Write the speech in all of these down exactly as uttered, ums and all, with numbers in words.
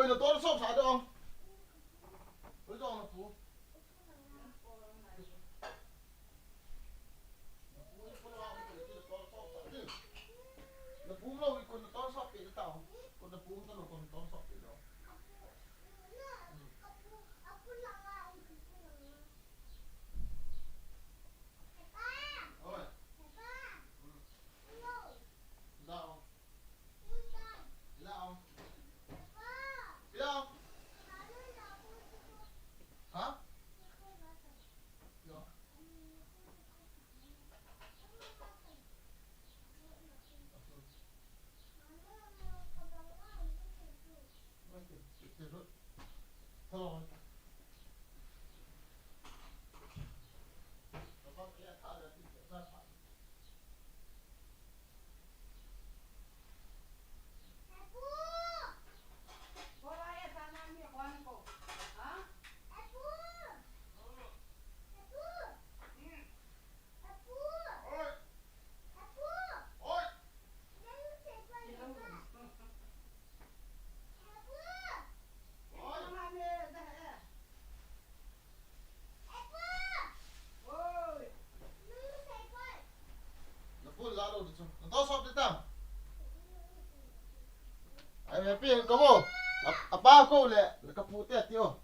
Nator sop sa dong. Oi dong na pu. Na pum lo, ikon nator sop pe tao. Kon na pum talo, kon nator sop pe lo. Oi. Dao. Dao. Dao. Ha? Dao. Ai, happy, kamu. Apa ko le, kapu te tio.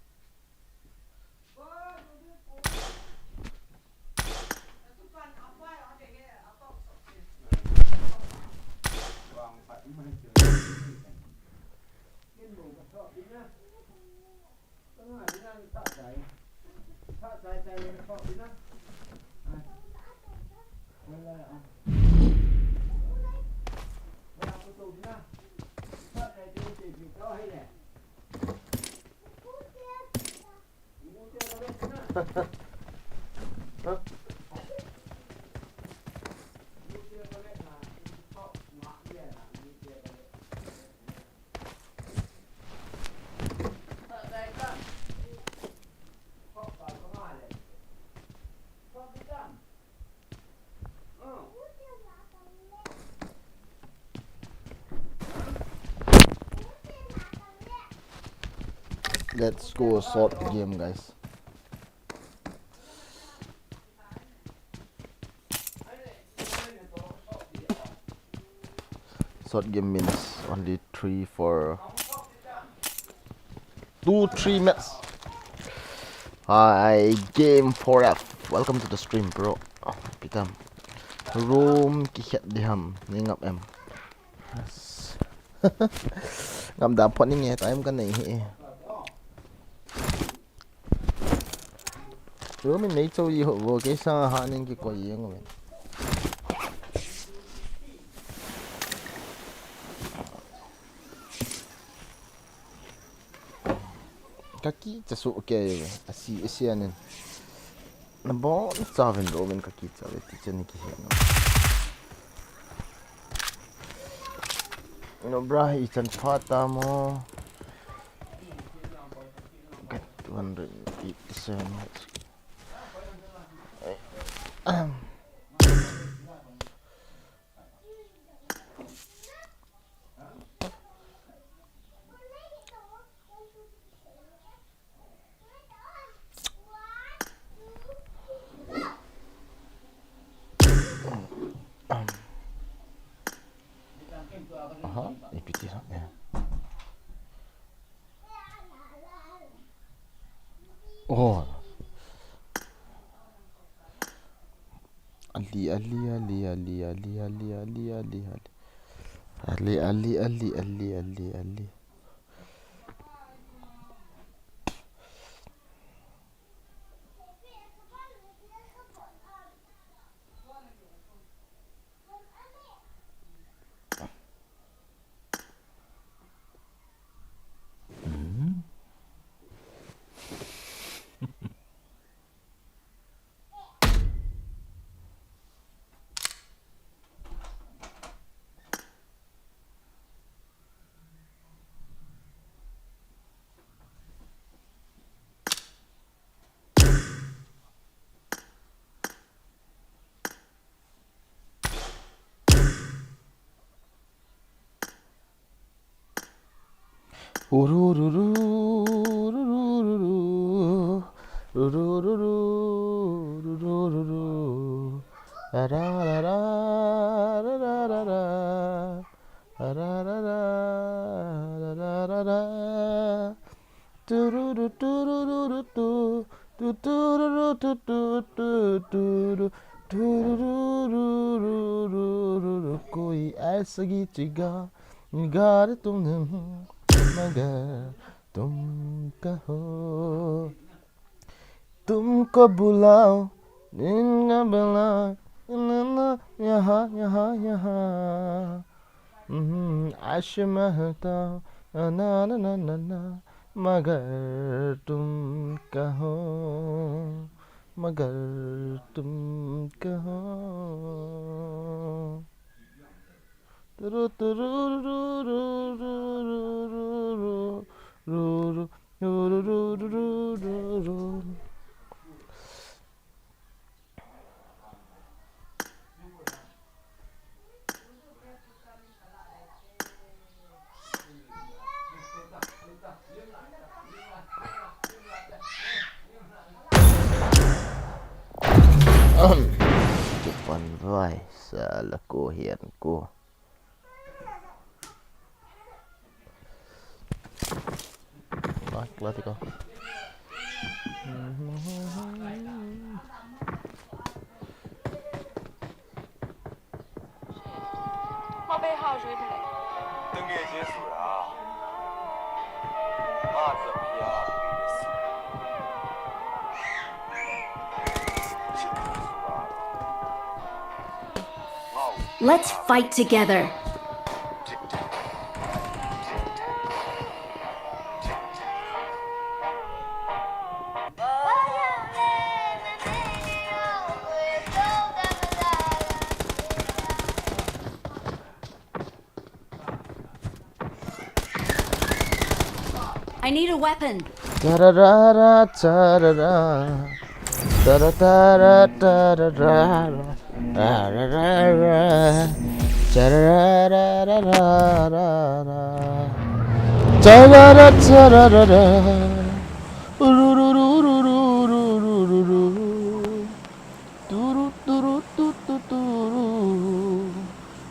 Let's go short game, guys. Short game means only three, four, two, three match. Hi, game four F. Welcome to the stream, bro. Pitam. Room kikhet diham. Ningap em. Yes. Ngam da phone ni nge time ka nei hi. Room in nei chou ji ho vo, kei sang ha ning kikoi jeng uve. Ka kicha soh kei uve, asi, asi anin. Na bon chauvin room in ka kicha uve, ti chan ni kihe na. No bra, ichan pha ta mo. Got one hundred eighty-seven. Aha, ipiti sa, ya. Oh. Ali, ali, ali, ali, ali, ali, ali, ali, ali. Ali, ali, ali, ali, ali, ali. Urururu, urururu, urururu, urururu. Ararara, ararara, ararara, ararara. Tururu, turururu, tu, tu, tururu, tu, tu, tu, turu, turururu, koi aisa geet chega, gaar tum, magar tum kaho. तुमको बुलाओ, इनका बुलाओ, ना, ना, यहाँ, यहाँ, यहाँ। हम्म, आशिक महता, ना, ना, ना, ना, ना, मगर तुम कहो, मगर तुम कहो। तुरु, तुरु, रु, रु, रु, रु, रु, रु, रु, रु, रु। Kipan vai, sala ko hian ko. Bak, lati ko. Let's fight together. I need a weapon. Tararara, tarara. Taratara, tarara. Tararara. Tararara. Tarara, tararara. Ururururururururu. Turu, turu, tu, tu, turu.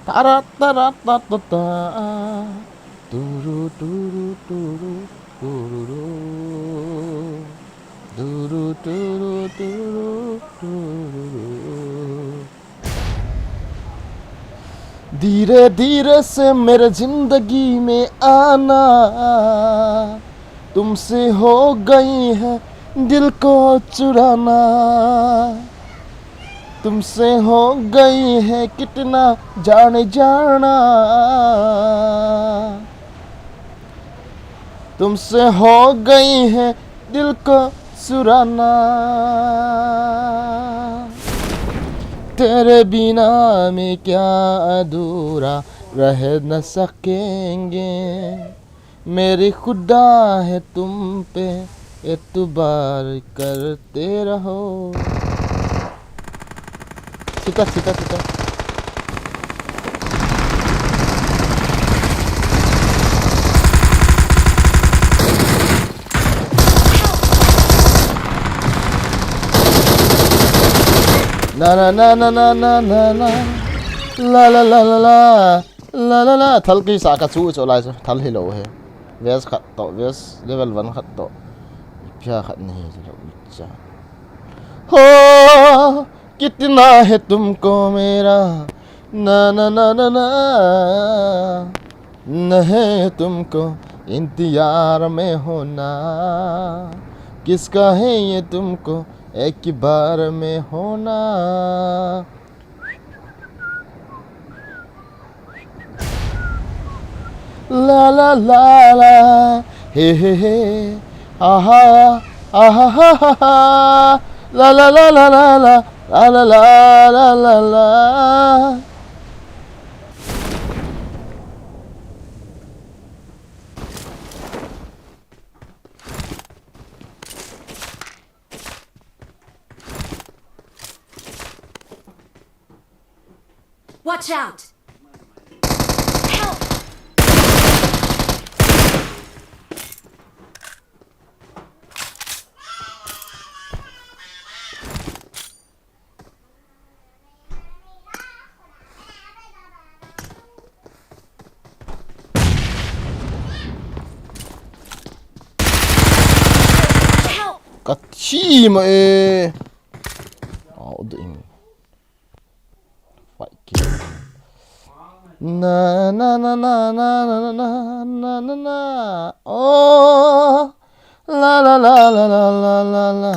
Tara, tara, ta, ta, ta. Turu, turu, turu, tururu. Turu, turu, turu, tururu. धीरे धीरे से मेरे जिंदगी में आना, तुमसे हो गई है दिल को चुराना। तुमसे हो गई है कितना जाने जाना, तुमसे हो गई है दिल को चुराना। तेरे बिना मैं क्या अधूरा रह न सकेंगे। मेरी खुदा है तुम पे एतबार करते रहो। Sita, sita, sita. Na, na, na. La, la, la, la, la. La, la, la, thal kisa ka chu chu lai chu, thal hi lo he. Vest khat to, vest level one khat to. Phia khat ni hi lo cha. Ho, kitna hai tumko mera, na, na, na, na, na. Na hai tumko intizar mein hona. Kiska hai ye tumko ek baar mein hona. La la la la, he he he, ha ha, ah ha ha ha ha, la la la la la la, la la la la la la. Watch out! Help! Achi ma e. Oh, doing. Fight kill. Na na na na na na na na na na na. Oh. La la la la la la la la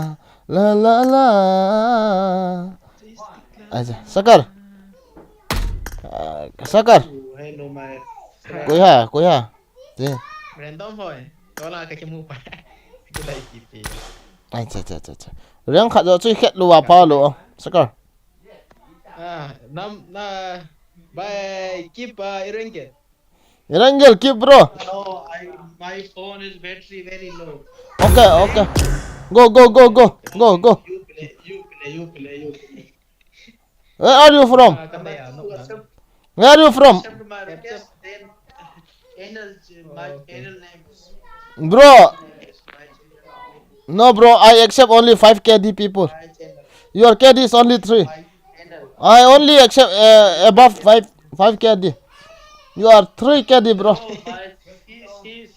la la la. Acha, Sakar. Ah, Sakar. Hello, my friend. Koi ha, koi ha. Te. Random hoi. Tola ka kimu pa. Kulai kipi. Ai, cha, cha, cha, cha. Reng khat jo chui khet lou a pa lou. Sakar. Ah, nam, na, bye, keep, uh, Erangel. Erangel, keep, bro. No, I, my phone is battery very low. Okay, okay. Go, go, go, go. Go, go. You play, you play, you play, you play. Where are you from? Ah, kami, ah, no, no. Where are you from? Accept my request, then channel, my channel name is Bro, no, bro, I accept only five K D people. Your K D is only three. I only accept, uh, above five, five K D. You are three K D, bro.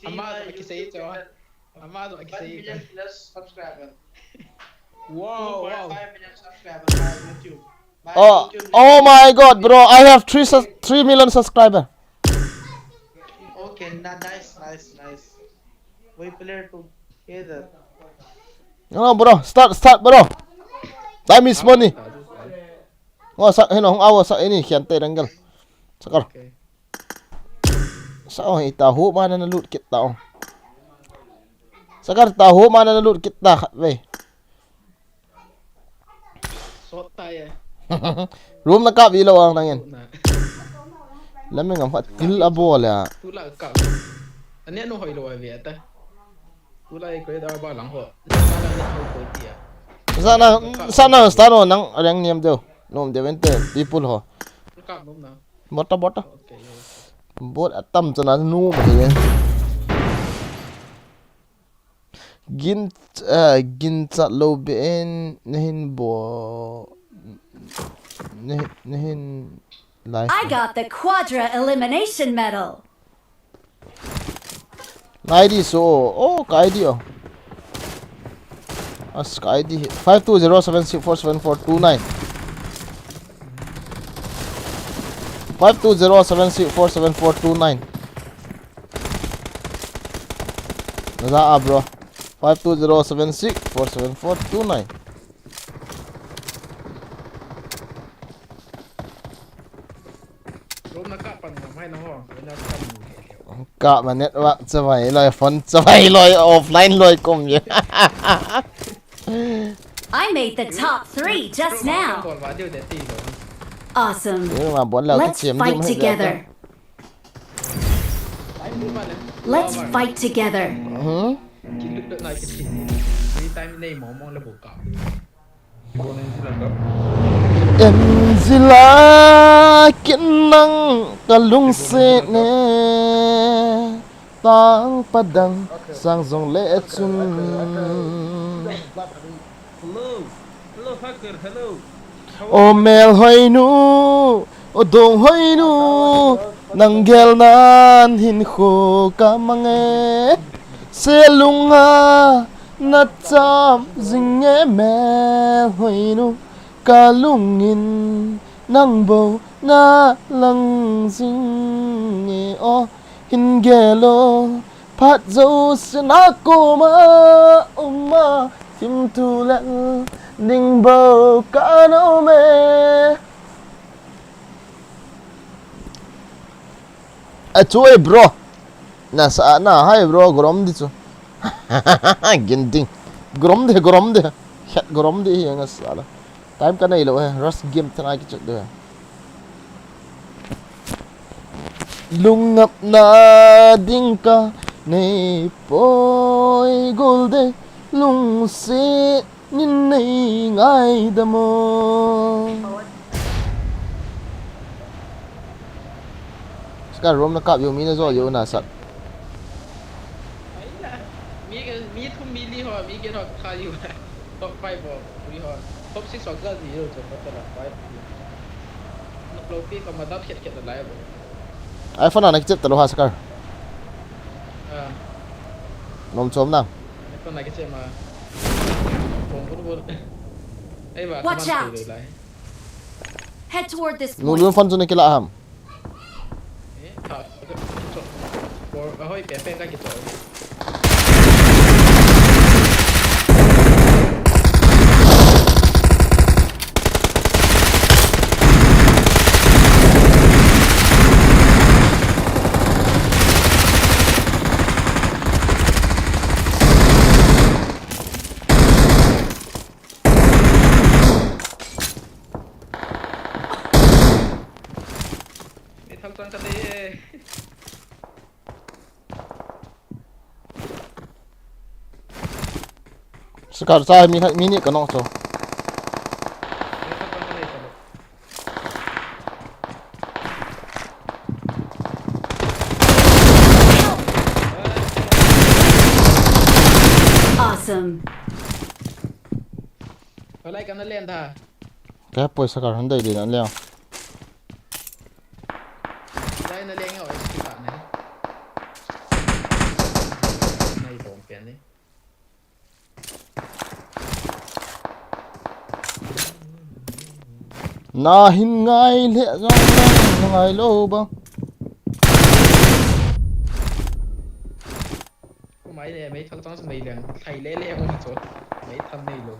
Amado, akisei ito, ah. Amado, akisei ito. Wow, wow. Oh, oh my God, bro! I have three sus-, three million subscriber. Okay, nice, nice, nice. We play together. No, bro, start, start, bro. Time is money. Oh, sa, hino, hung awa sa ini, khian te ranggal. Sakar. Okay. Sa, oh, ita ho mana na lut kit ta, oh. Sakar, ta ho mana na lut kit ta khat ve. Sot ta e. Room na kap ilou ang nangin. Room na. Lameng am khat til a bol a. Tula kap. Ane no hoi lou a ve ta. Tula e koi da ba lang ho. Sana, sana, sana nang reng niam deu. Nom deu ente people ho. Kap nom na. Bota, bota. Okay. Bot atam chana nu ma hi. Gin, eh, gin chat lou ben nahin bo, nahin, nahin lai. I got the Quadra Elimination Medal. Ngai di so, oh, kai di oh. As kai di five two zero seven six four seven four two nine. Five two zero seven six four seven four two nine. Naza a, bro. Five two zero seven six four seven four two nine. Room na kap pan na mai na ho. Room na kap. Kap ma network chavai loi, phone chavai loi, offline loi kum ye. I made the top three just now. Bol va deu de ti lo. Awesome. Room ma bol la. Let's fight together. Let's fight together. Mhm. Angela, kin nang ka lungset ne, tang padang sang jong le chun. Hello. Hello, Hacker. Hello. O melhoinu, o donghoinu, nang gel nan hinkho ka mang e. Selunga na cham jing e melhoinu, ka lungin nang bou na lang jing e. O hin gel o, phat jouse na koma um a, thim thu lel ding bou ka nom e. A chu e bro. Na sa na hai bro, grom di chu. Gin ding. Grom de, grom de. Khat grom de hi nga sa la. Time ka nei lou e, rush game thana kichut de. Lungngapna ding ka nei poi gol de, lungset nin nei ngaidam o. Scar room na kap yo, mi na jo yo na sat. Mi, mi thum mi li ho, mi ke ho kha yo. Top five ho. Ui ho, top six ho ka ji yo, chapter la five. Nok lo pi ka ma dap khet khet la lai bo. iPhone na kichep ta lou ha Scar. Ah. Nom chom na. iPhone na kichep ma. Bom bul bul. Ei ba, watch out! Lai. Head toward this point. Lulun fan chu na kila ham. Eh, tha, kichot. Por, ahoi, pe, pe, ka kichot. Ei thal chang ka dei e. Scar cha mi khat, mi ni ka nok chu. Ei thal chang ka dei ta lo. Awesome. Hoilai kana len da. Ka poisa ka han dai di na leng. Lai na leng o, S P ka na. Nai bom pen ni. Na hin ngai le jong na ngai lo bang. Kumai le mei thal chang mei leng, thai le le ong cho. Mei tham nei lo.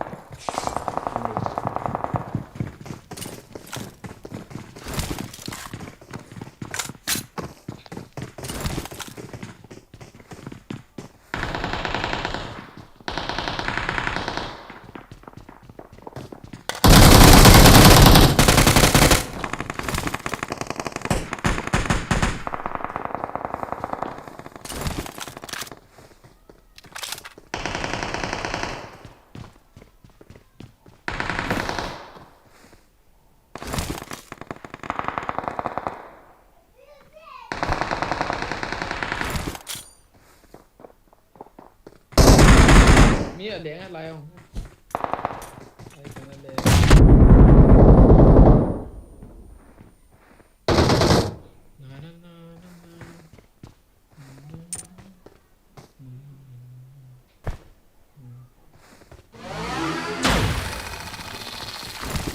Mi a leng a lai ong. Ai, kana leng. Na, na, na, na, na.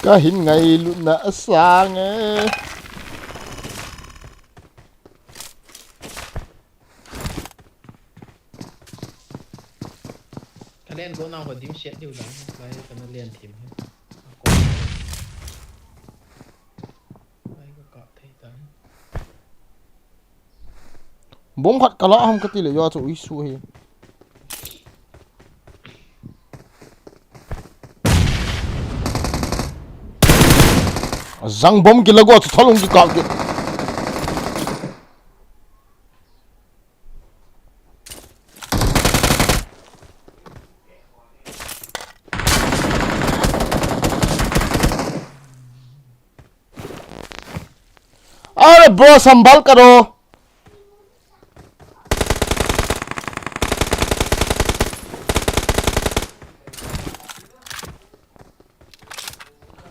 Ka hin ngailutna asang e. Ka len go nang ho dim set diu dang, lai kana len thim he. Bom khat kala ham kati le, yo chu ui su hi. Jang bom kila go chu thalung kikap ki. अरे bro, संभल करो।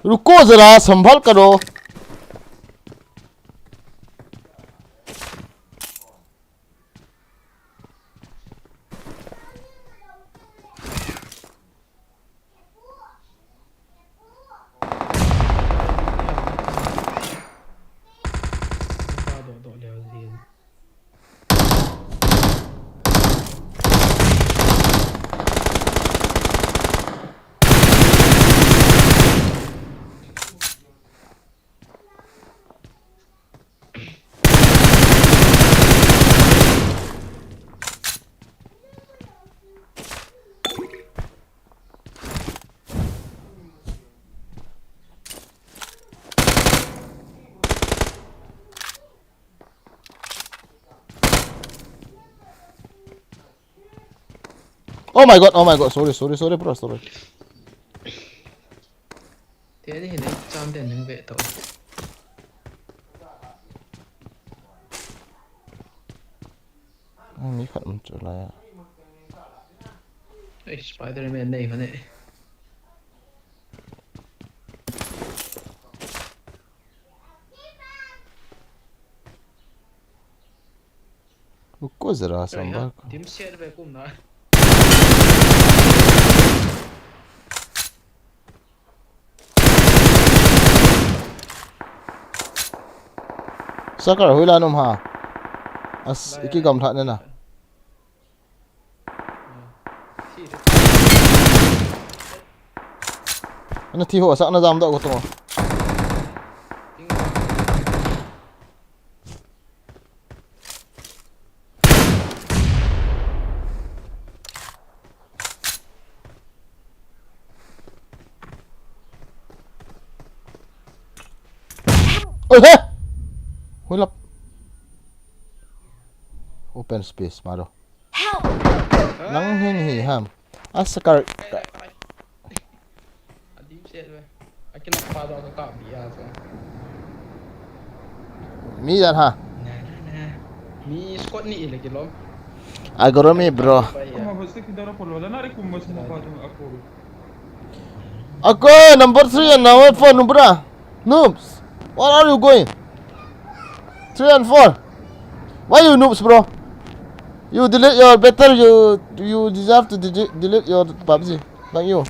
रुको जरा, संभल करो। Oh my God, oh my God, sorry, sorry, sorry, bro, sorry. Teni hin ei cham den ning ve to. Ai, mi khat um chu lai a. Ei, Spider-Man nei hon e. रुको जरा, संभल कर। Team share ve kum na. Sakar, hoilai a na um ham? As, iki gam tha ne na. Ana thi ho, sa na jam da ko to. Oi, he! Hoilai. Open space, maro. Help! Nang hin hi ham. Asakar. Adim set ve. Akin pa do ka ka bi a so. Mi dan ha. Na, na, na. Mi squad ni ile kilo. I got on me, bro. Kuma basta ki dara polo la na re kuma smoke atu ako. Ako number three and number four, number. Noobs, where are you going? Three and four. Why you noobs, bro? You delete your better. You you deserve to delete, delete your PUBG. Thank you.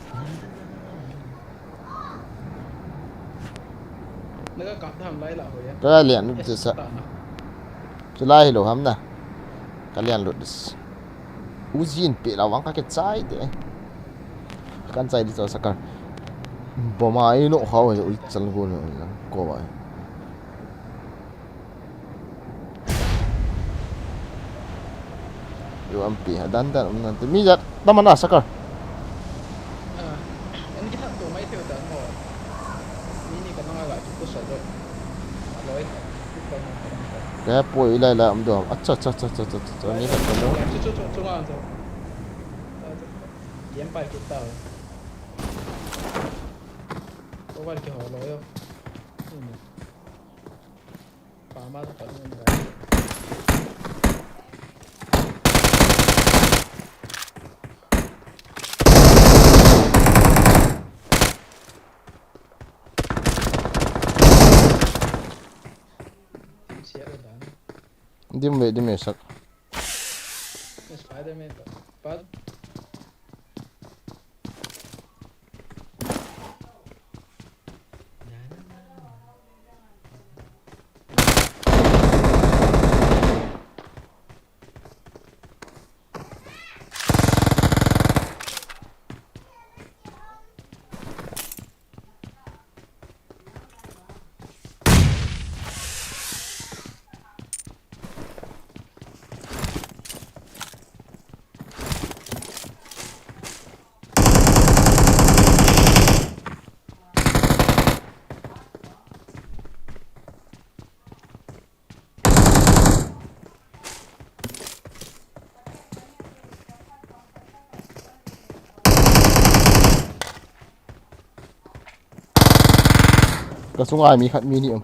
Naga kap tham lai la ho ya. Ka lian lut sa. Chulai lo ham na. Ka lian lut dis. Uzi in pe la wang ka ke chai de. Kan chai di cho Sakar. Bom a ino khau ui chal go lo ko wa. Yo ampi ha dan dan um nan te mi jat taman a Sakar. Ah, en ki thap to mai teu ta mo. Ni ni ka nang a ga chu ko sa do. Aloi. Ka poi lai la um do. Acha cha cha cha cha cha ni ka lo. Chu chu chu chu ma cha. Yem pa ki ta. Ko var ki ho lo yo. Pa ma ta pa ni. Dim ve, dim ve sak. Spider-Man pa. Pa. Ka sunga mi khat mi ni um.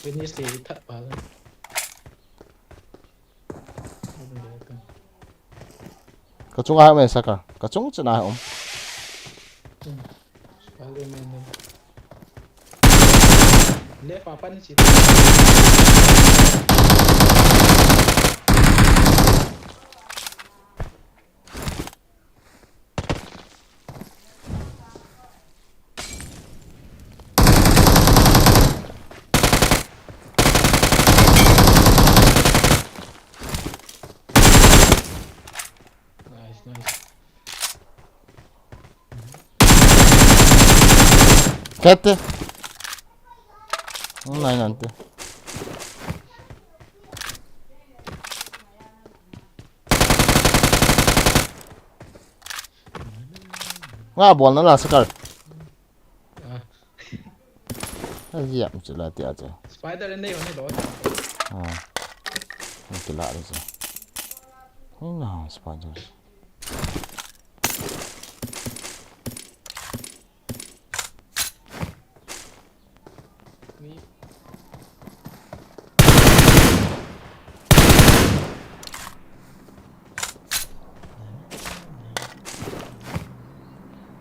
Finish le that pa. Ka chunga um e Sakar. Ka chung chena um. Spider-Man ne. Left a pan si. Nice, nice. Kete. Nai nante. Nga bol na la Sakar. Ah. Ai ya, mi chila ti aja. Spider ne ho ni lo. Ah. Mi chila aja. Ni na Spider.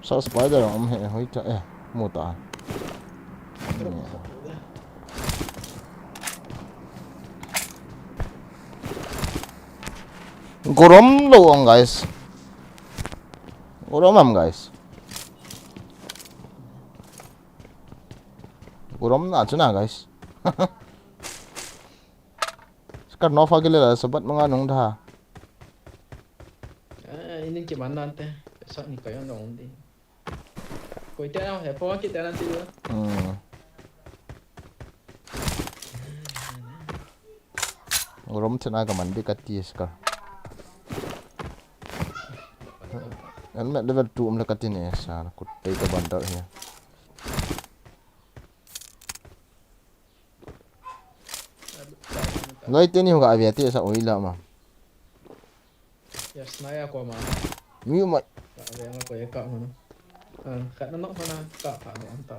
Sa spider um he hoi ta eh mu ta. Gorom lou ong, guys. Gorom am, guys. Gorom na chu na, guys. Scar no fa ke le la sabat manga nung da. Eh, inin ki man nante. Sa ni kayo nung di. Koi te na he po ki te na ti. Hmm. Gorom chena ka man di ka ti Scar. Helmet level two um le ka ti ne sa kut te ka ban da he. Loi te ni hu ka avia te sa oi la ma. Yes, na ya ko ma. Mi mai. Ka avia nga ko e ka ma. Ah, ka na no na ka ka no ta.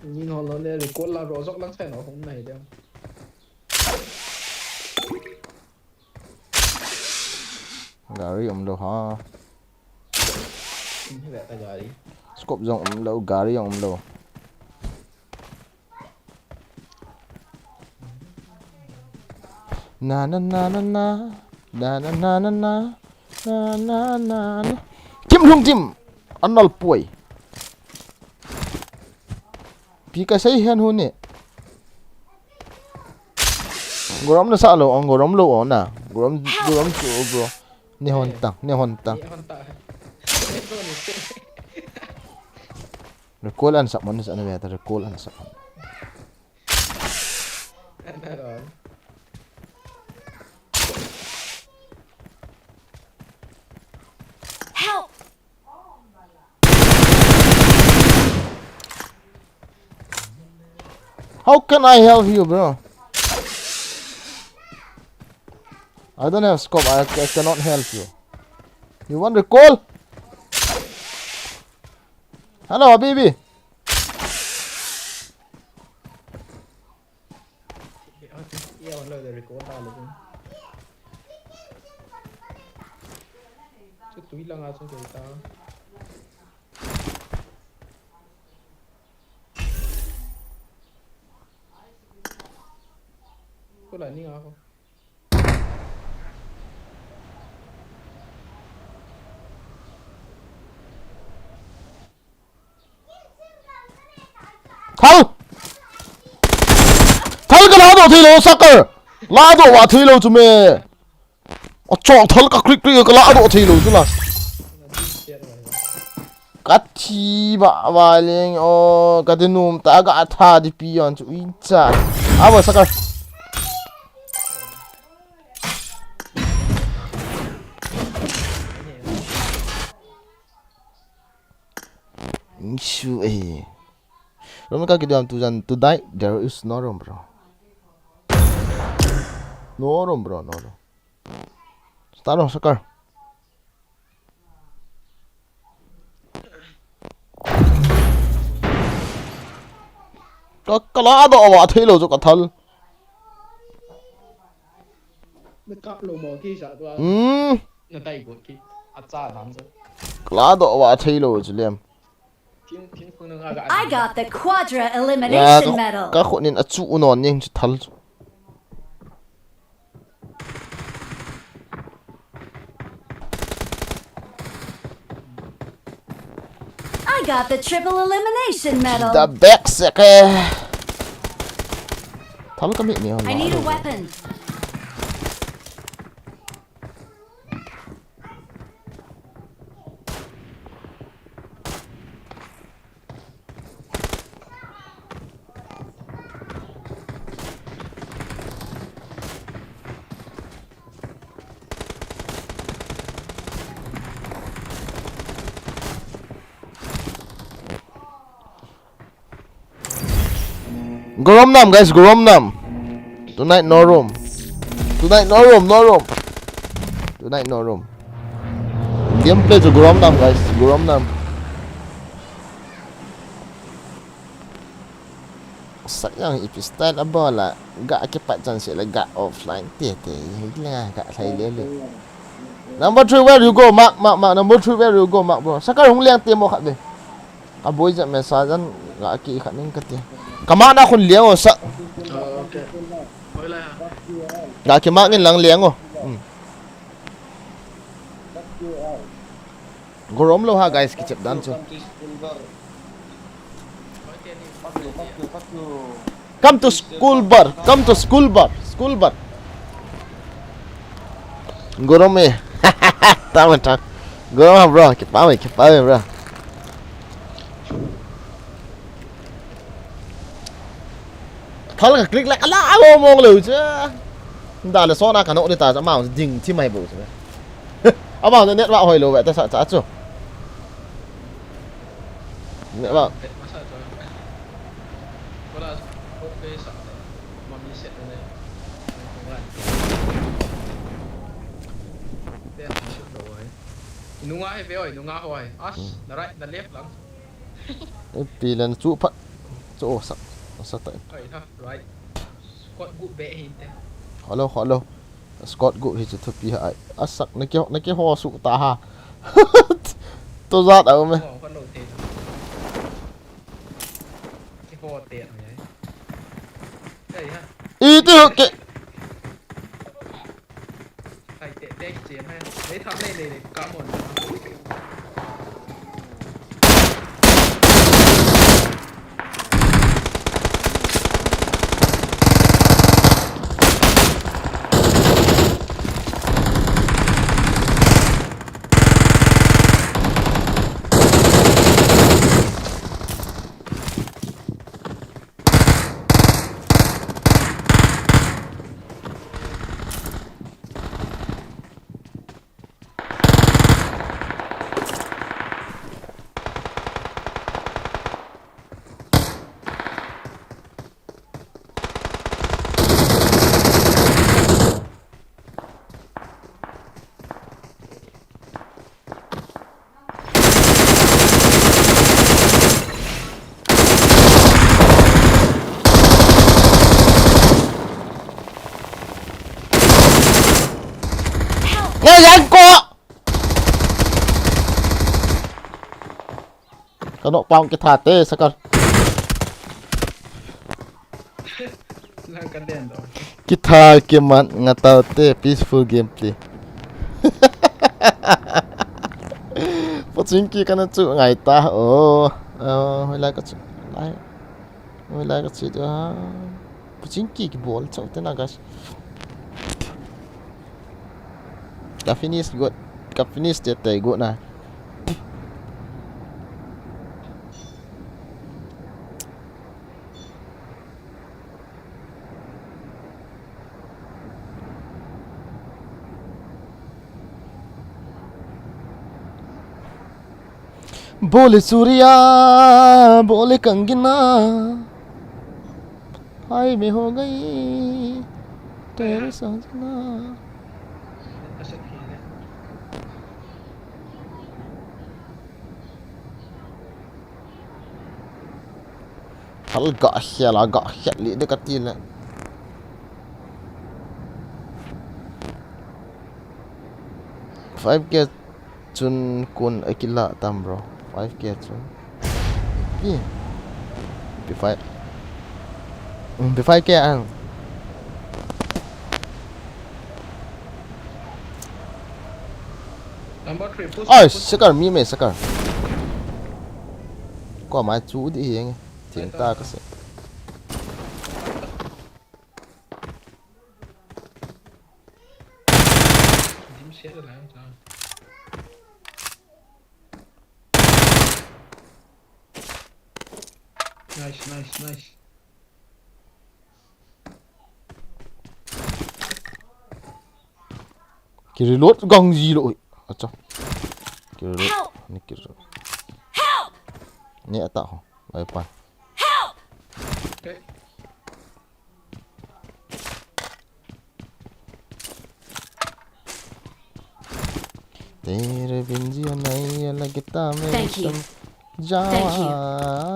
Ni no lo le recall la ro jok lang sai no hum nai de. Gari um lou ha. Ni ve ta gari. Scope jong um lou, gari jong um lou. Na na na na na. Na na na na na. Na na na na. Kim lung kim. Anal poi. Pi ka sei hen hu ne. Gorom na sa lou, ang gorom lou na. Gorom, gorom chu bro. Ne hon tang, ne hon tang. Ni hon ta. Recall an sa mon sa na ve ta recall an sa. Ano ron? Help! How can I help you, bro? I don't have scope. I, I cannot help you. You want recall? Hello, Habibi. Chu tui langa chu kei ta. Ko la ni nga ko. Thal! Thal ka la doh thei lou, Scar! La doh va thei lou chu me. Achok thal ka krik krik ka la doh thei lou chu la. Ka thi ba va leng o, ka ti num ta ka tha di pi yon chu i cha. A ba Scar. Issue eh. Room ka kidiam tu jan tonight there is no room, bro. No room, bro, no room. Start room, Scar. Ka, ka la doh va thei lou chu ka thal. Na kap lou mo ki sa tua. Hmm. Na tai got ki. A cha dang sa. Ka la doh va thei lou chu lem. Kin, kin phung na nga ga. I got the quadra elimination medal. Ka khut nin a chu u non ning chu thal chu. I got the triple elimination medal. The back seke. Thal ka mi ni hon. I need a weapon. Gorom nam, guys, gorom nam. Tonight no room. Tonight no room, no room. Tonight no room. Gameplay chu gorom nam, guys, gorom nam. Sak yang ipi style a bol a ga kipat chan se la ga offline te te. Hila ga lhai le le. Number three, where you go? Mark, mark, mark. Number three, where you go? Mark, bro. Saka hung liang te mo khat be. Ka boi ja me sa jan ga ki khat ning ka te. Ka ma na khun liang o sa. Oh, okay. Hoilai ha. Ga kimark in lang leng o. Hmm. Gorom lou ha, guys, kichep dan chu. Come to school bar. Come to school bar. School bar. Gorom e. Tama tang. Gorom ha, bro. Kipah e, kipah e, bro. Thal ka click leh ala alo mong lou chu. Dale sona ka no de ta, ama ding thi mai bo chu. Ama net wa hoi lou ve ta sa cha chu. Net wa. Nunga he ve oi, nunga hoi. As, na right, na left lang. Pi len chu phat. Chu o sa. O sa ta. Oi, ha, right. Squad group be hin te. Hello, hello. Squad group hi chu thupi ha ai. Asak na ki, na ki ho su ta ha. To zat au me. Oh, hello te. Ki ho te ai. Ei ha. I ti ho ke. Hai te, te kichen hai. Nei tham nei nei nei, ka mon. Ngai yang ko. Ka nok pang kitha te sakar. Lang ka den do. Kitha kimat nga tau te, peaceful gameplay. Pochinki kana chu ngai ta o. Oh, hoilai ka chu. Lai. Hoilai ka chu. Ah. Pochinki kibol chau te na, guys. Ka finish got. Ka finish te te got na. Bole churiya, bole kangina. Hai me ho gayi. Tere sajna. Hal ga khel a ga khel li de ka ti le. Five K chun kun a kila tam, bro. Five K chun. Pi. Pi five. Mm, pi five K ang. Number three, push, ai, push. Sakar, mi me sakar. Ko mai chu di yeng. Ting ta ka se. Dim siat le lang ta. Nice, nice, nice. Ki reload gang ji lo. Acha. Ki reload. Help! Ni ki reload. Help! Ni ata ho. Ai pa. Help! Okay. तेरे बिन जीना नहीं लगता मेरे Thank you. तुम जावा, Thank you.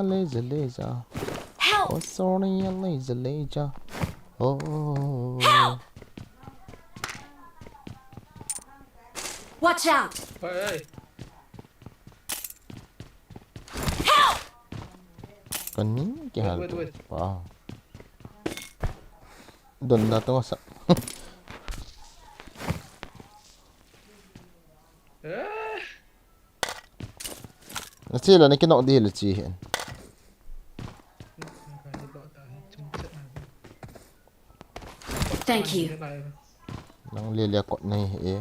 ले जा, ले जा। Help! ओ सोनिया, ले जा, ले जा। ओ। Help! Watch out! Hey, hey. Help! Kani ki hal. Wait, wait, wait. Wow. Donna tong sa. Eh. Na chi la na kinok di le chi hen. Thank you. Nang le le kot nei e.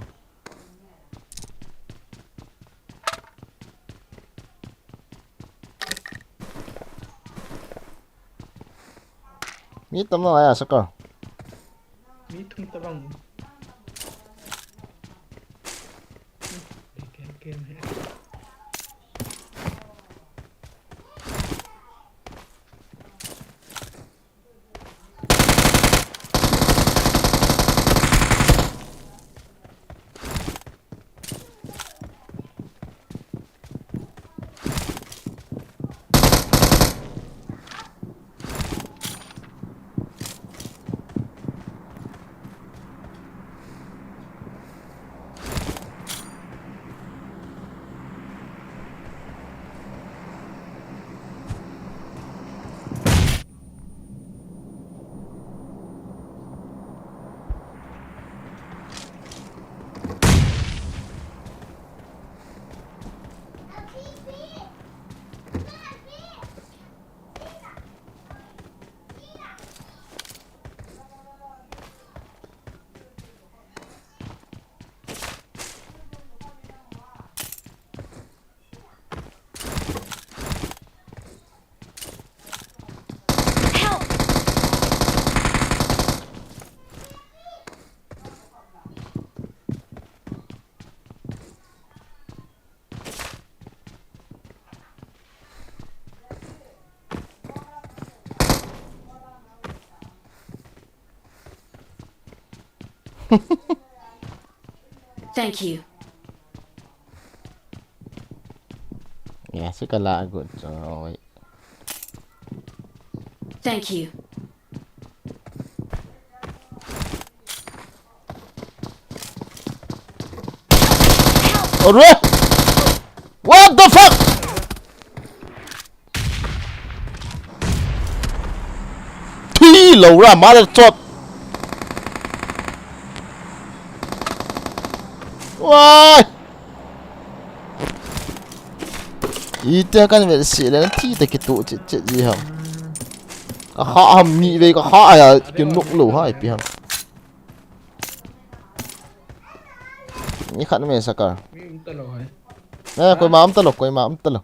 Mi tam lo aya saka. Mi thum tabang. Thank you. Yeah, sika la good. Thank you. Ore! What the fuck? Thui lo ra, mother chot. Why? Ite kan ve si le thi te kitu chit chit ji ham. Ka kha ham ni ve ka kha ya kinuk lo hai pi ham. Ni khat me saka. Mi um ta lo hai. Eh, koima um ta lo, koima um ta lo.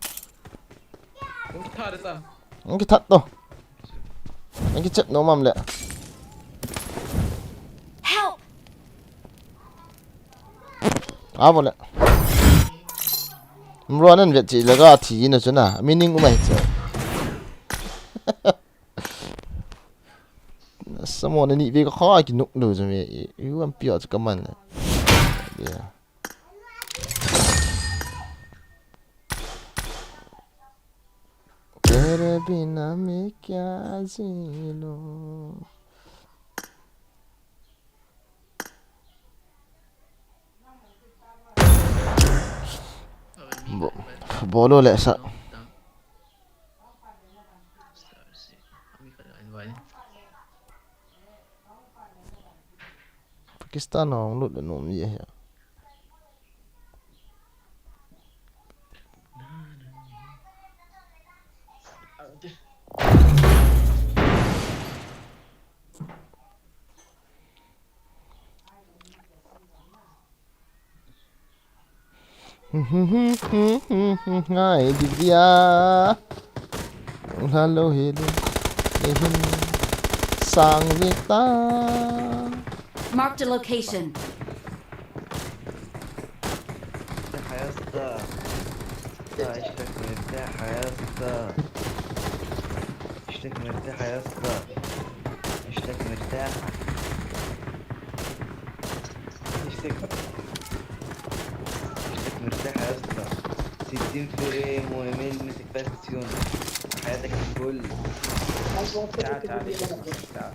Um ta de ta. Ang kithat to. Ang kichat no mam le. Help! A bo le. Mro nan vet chi le ga thi na chu na. Meaning umai che. Samo na ni ve ka kha ki nuk lo jame. U am pia chu ka man le. Yeah. तेरे बिना मैं क्या जी लूं। Bo-, bolo le sa. Pakistan hung lut le nom ye ya. Hi Divya. Hello, hello. Nehin sang vita. Marked a location. مرتاحة يا اسطى. آه، اشتك مرتاحة يا اسطى. اشتك مرتاحة يا اسطى. اشتك مرتاحة. اشتك. اشتك مرتاحة يا اسطى. ستين فريم ومين مسك بس يوم. حياتك الكل. تعال، تعال، تعال، تعال.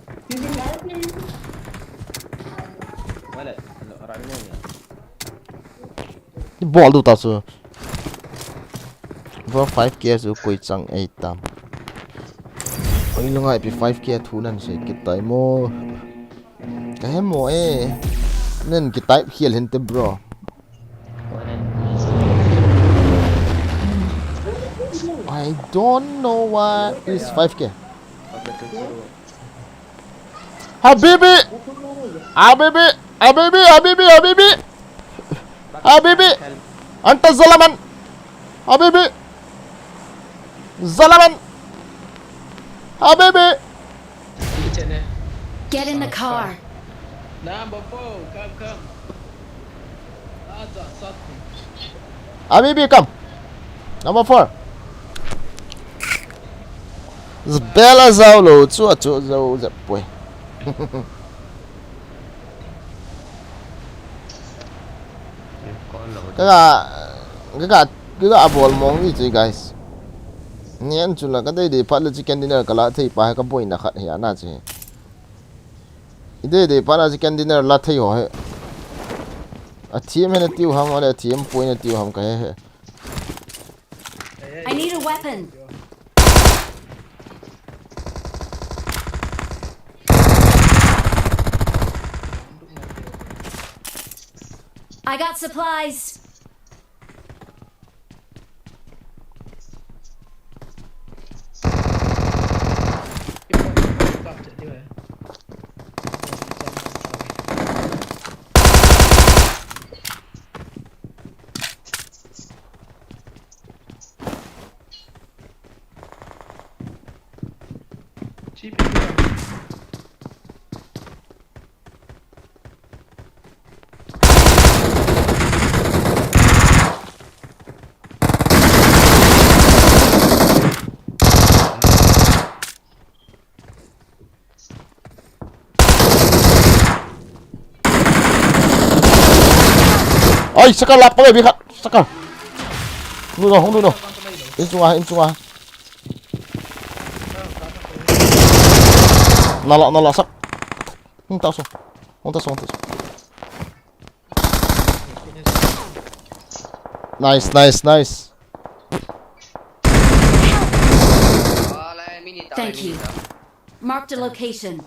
ولد، راعي الموميا. Bol du ta su. Bro, five K su koi chang ei tam. Oi, lungai pi five K thu nan se kit tai mo. Ka he mo e. Nen ki type hial hinte, bro. I don't know what is five K. Habibi! Habibi! Habibi! Habibi! Habibi! Habibi! Anta zalaman! Habibi! Zalaman! Habibi! Get in the car. Number four, come, come. Habibi, come. Number four. Bela zau lo, chu, chu, zau, zep, poi. Kaga, kaga, kaga abol mong ni chu, guys. Nian chu la, ka dei dei phat le chicken dinner ka la thei pa, ka boina khat hi ana chu. I dei dei phat na chicken dinner la thei ho he. A thiam he na tiu ham, ale a thiam poi na tiu ham ka he he. I need a weapon. I got supplies. Oi, saka lap pakai bihat, saka. Lu no, hung lu no. In chunga, in chunga. Nala, nala sak. Hung ta so. Hung ta so, hung ta so. Nice, nice, nice. Thank you. Marked a location.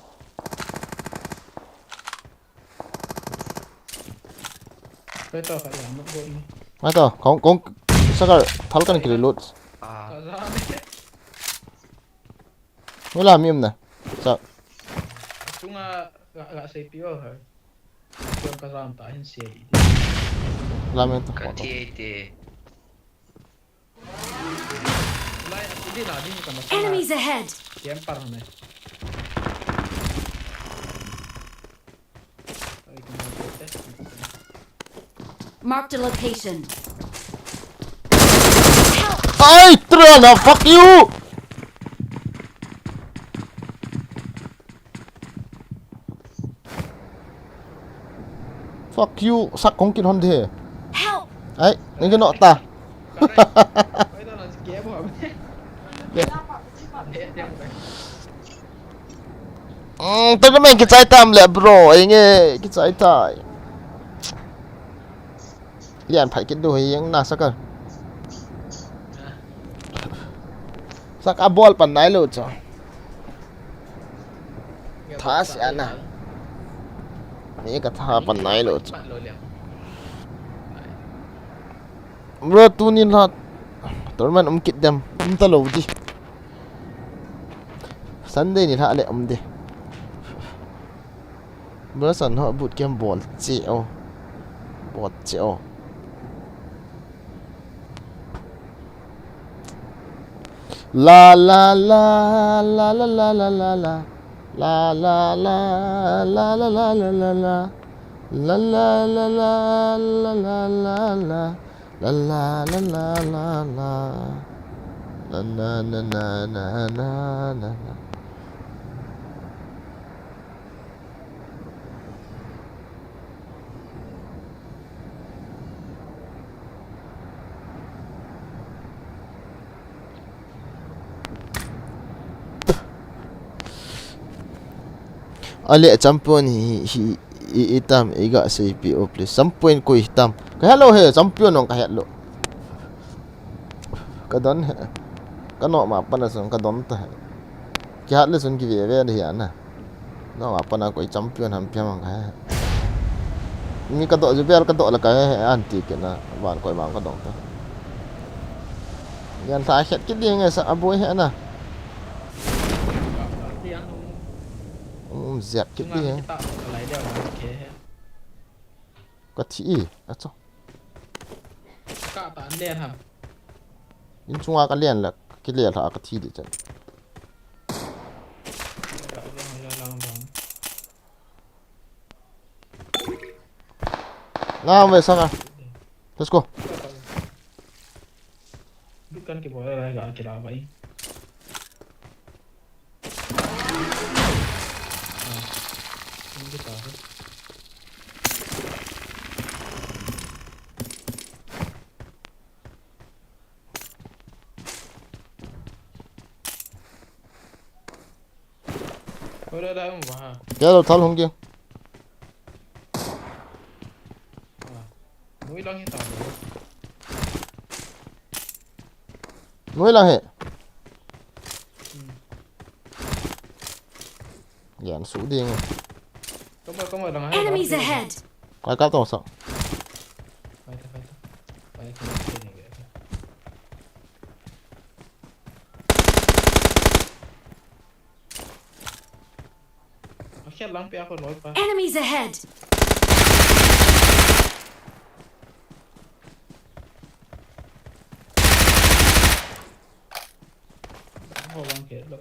Mai to, kong, kong, sakar, thal kan kiri lut. Wala mi um na. Sa. Tunga ga ga sei pi o ha. Tunga ka ram ta hin sei di. La mi to. Ka ti ai te. Lai, hindi na, hindi ka masama. Enemies ahead! Yan parang na. Marked a location. Ay, Trana, fuck you! Fuck you, sak kong kin hon de. Help! Ai, nang kino ta. Mm, tabi men kichai tam le, bro, inge kichai tai. Lian phai kit du hi yang na sakal. Sak a bol pan nai lo cho. Tha sia na. Mi ka tha pan nai lo cho. Bro, tuni la tournament um kit dem. Um ta lo di. Sunday ni la le um di. Bro, san ho boot camp bol che o. Bol che o. La la la la la la la la la. La la la la la la la la. La la la la la la la la. La la la la la la. La na na na na na na na. Ale champion hi, hi, i, i tam, i ga sei pi o, please. Champion koi tam. Ka hello he, champion nong ka hello. Ka don he. Ka no ma pa na sun, ka don ta he. Ki hat le sun ki ve ve de ya na. Nang apa na koi champion ham piang mang ka he. Mi ka doh ju bel ka doh la ka he, anti kit na van koi mang ka dong ta. Yan tha khet kit ding e sa aboi he na. Ka, ka ti ang. Um, um, ziak kit ding e. Ka lai dia ma ke he. Ka thi i, a cho. Ka ta an len ham. In chunga ka len la, ki le la ka thi di chan. Ka len la lang bang. Na, ve sanga. Let's go. Dukan ki bol la ga ki la bai. Ah, ini kita tu. Ora da um ba. Ya lo thal hung ge. Ah, noi lang hi ta lo. Noi lang he. Hmm. Yan su ding. Kama, kama lang hai. Enemies ahead. Kai ka tong sa. Kai ta, kai ta. Kai ta. Akhel lang pe ako loi pa. Enemies ahead. Ho lang ke lo.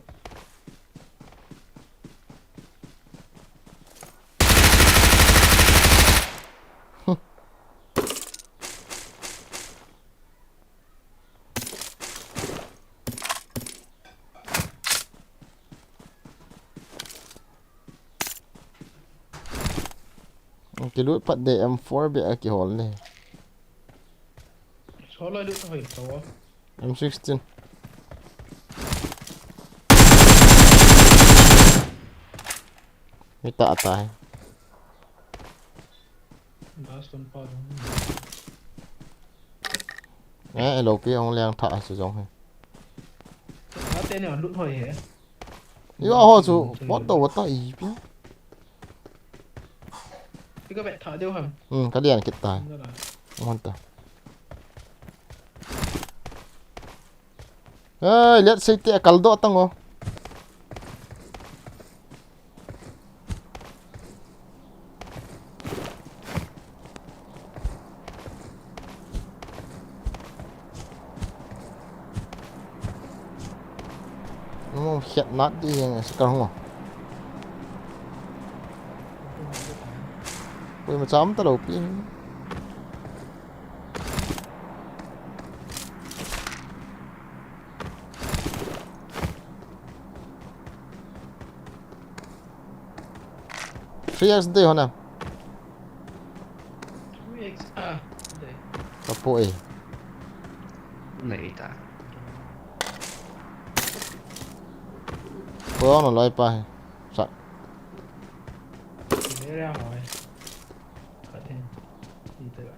Kilut pat de M four beh a kihol le. Solo lut hoi to. M sixteen. Mi ta ta hai. Last one pa dong. Eh, lo pi ong liang tha su jong he. Ate ne lut hoi he. Yo ho chu, what the, what the, i pi. Pi ka bet tha deu ham. Hmm, ka lian kit ta. Nda la. Mon ta. Hey, let's say te kal do tang o. Mo hiat nat di yang sa kar ngo. Ui, ma cham ta lo pi. Three X dei hona. Three X, ah, dei. Ka po e. Nei ta. Po na lai pa he. Sa. Nei ra hoi. Ka ten. Ni te ba.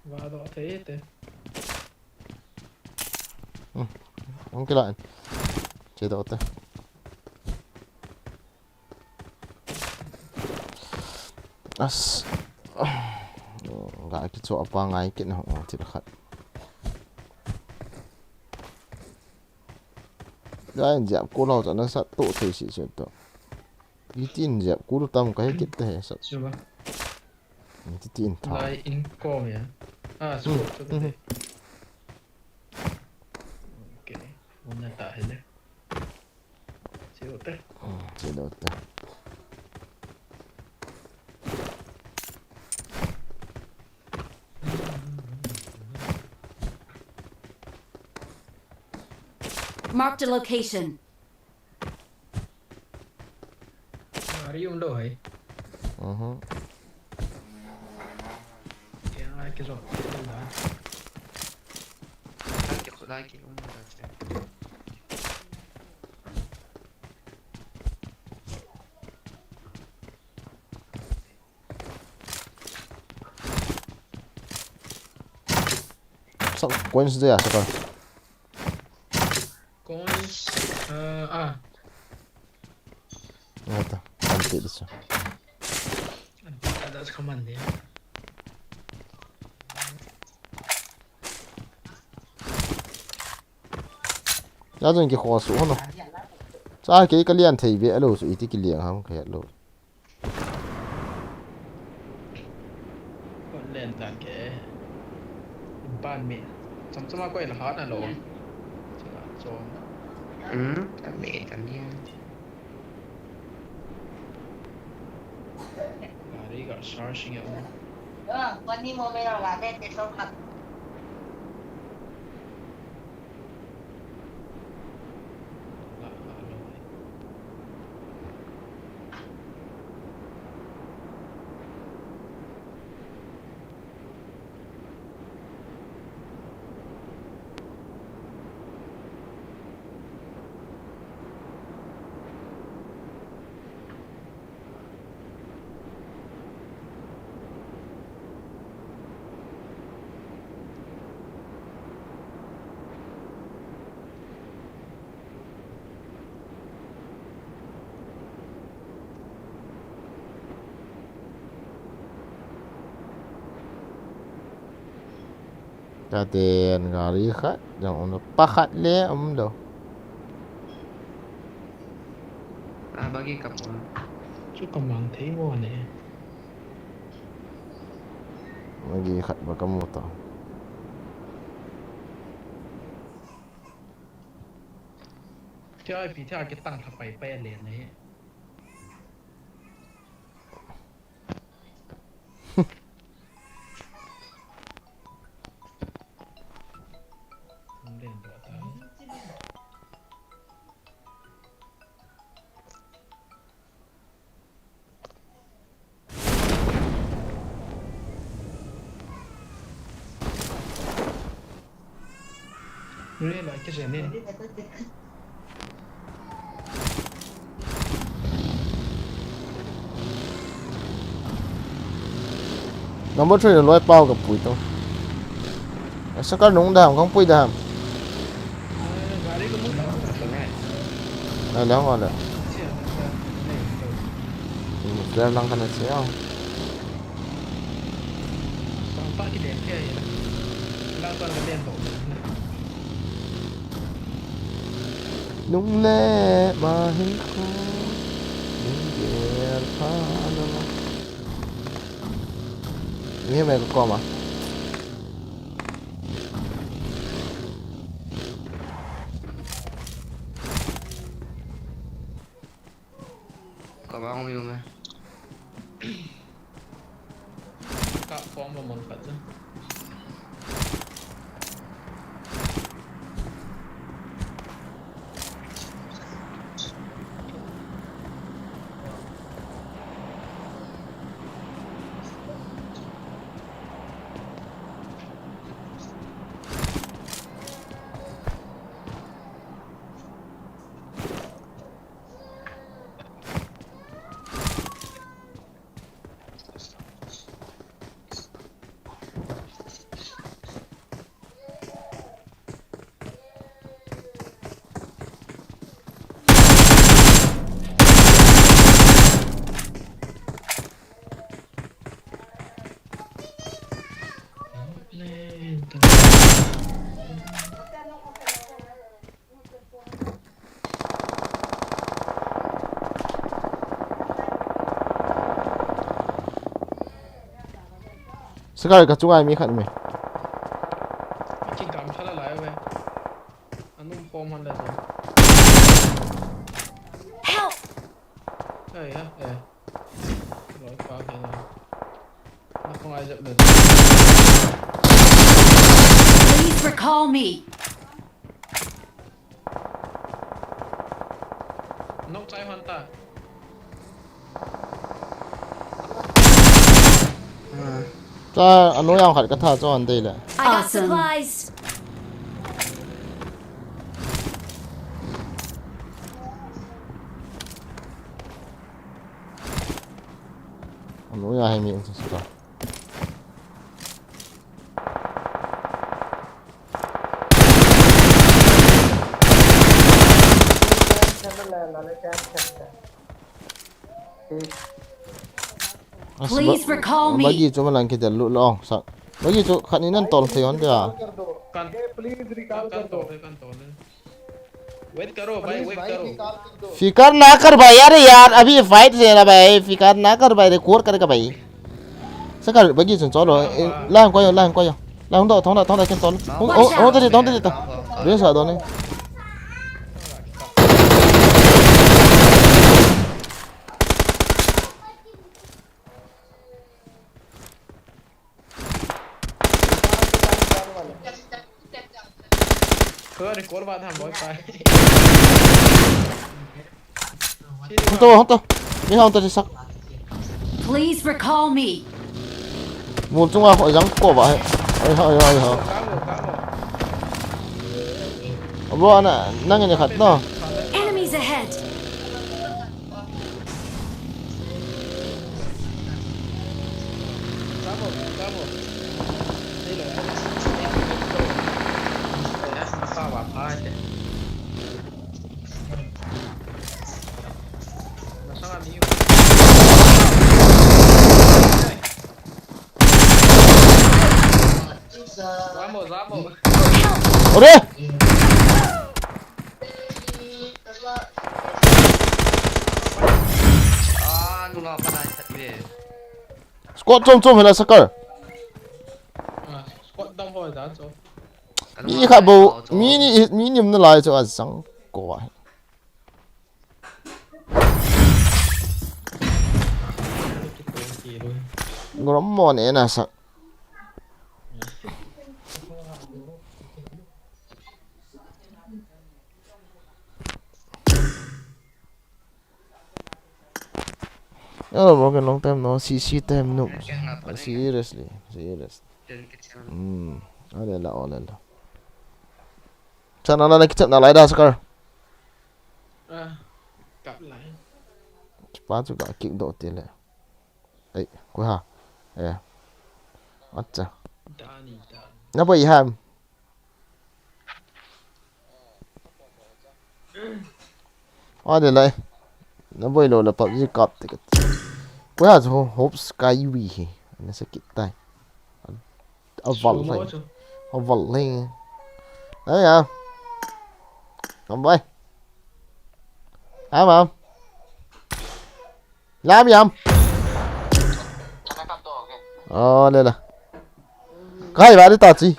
Vado thei te. Hmm. Hung kila in. Che do te. As. Ga kicho apa ngai kit na ho thil khat. Ga in jap ko lo cha na sa to thei si che to. Itin jap ko tam ka he kit te he sa. Chuba. Ti, ti in tha. Lai in kom ya. Ah, so, hmm, so, hmm. Okay. Una ta hele. Che lo te. Hmm, che lo te. Marked a location. Gari um lou hai. Mhm. Kya hai ke zo. Hai ke khulai ke um lou hai. Sa coins de ya sa ka. Coins, uh, ah. Ata, anti disa. Anti, that's command ya. Jajun ki khosu hono. Cha ke ka lian thei ve alo su iti ki liang ham ka lo. Kon len tan ke. Ban mi. Cham chama koi la hat na lo. Chila chom. Hmm, kan mi kan lian. Gari ga charging ya. Ơ, con đi mua về rồi là lên để tôi học. Taten gari khat jong um lo, pakhat le um lo. A bagi ka pon. Chu ka mang thei mo ne. Bagi khat ba ka mu ta. Tia pi tia ke tang tha pai pai le ne. Number three loi pau ka pui to. Asa ka nung dam, kang pui dam. Ai, lang wala. Flare lang kana siya. Nung le ma hin ko. Nung le pa na ma. Ni me ko ma. Ka bang mi me. Ka form lo mon khat. Sakal ka chunga mi khat mi. Ki gam thala lai ve. Anum pom han le. Help! Ai ha, eh. Loi pa ke na. Na khong ai jep le. Please recall me. Nok chai hon ta. Cha, anu yang khat ka tha cho an dei le. I got supplies. Anu ya hai mi un sa. Please recall me. Bagi chu malang kidel lut lo sa. Bagi chu khat ni nan tol thei hon dia. Kan, kan tol, kan tol. Wait karo bhai, wait karo. फिकर ना कर भाई, अरे यार, अभी फाइट से ना भाई, फिकर ना कर भाई, रिकॉर्ड करेगा भाई. Sakar, bagi chun cholo. Lang ko yo, lang ko yo. Lang do, thong da, thong da, ken tol. Hong, hong, hong, tadi, thong, tadi, ta. Dia sa do ni. Kau ada call ba tham boy pai. Hong to, hong to. Mi hong to si sak. Please recall me. Mul chunga ho jang ko ba he. Oi ha, oi ha, oi ha. Abo ana nang ni khat no. Enemies ahead. Vamos, vamos. Ore! Ah, nunga pa nai chat ve. Squad chom chom hela Sakar. Ah, squad dam ho da cho. Mi kha bo, mi ni, mi ni um na lai cho a sang ko a. Ngrom mo ne na sa. Hello, broken long time no C C time no. Seriously, serious. Hmm. Ale la, ale la. Chana na kichap na lai da Sakar. Ah, kap lai. Pa chu ka kick do te le. Ei, ko ha. Eh. Acha. Dani, dani. Na boi ham. Ade lai. Na boi lo la PUBG kap te kat. Ko ha ho hop sky wi he. Na sa kit tai. A val lai. A val lai. Ai ya. Am bai. Am am. Lam yam. Oh, le la. Kai ba de ta chi.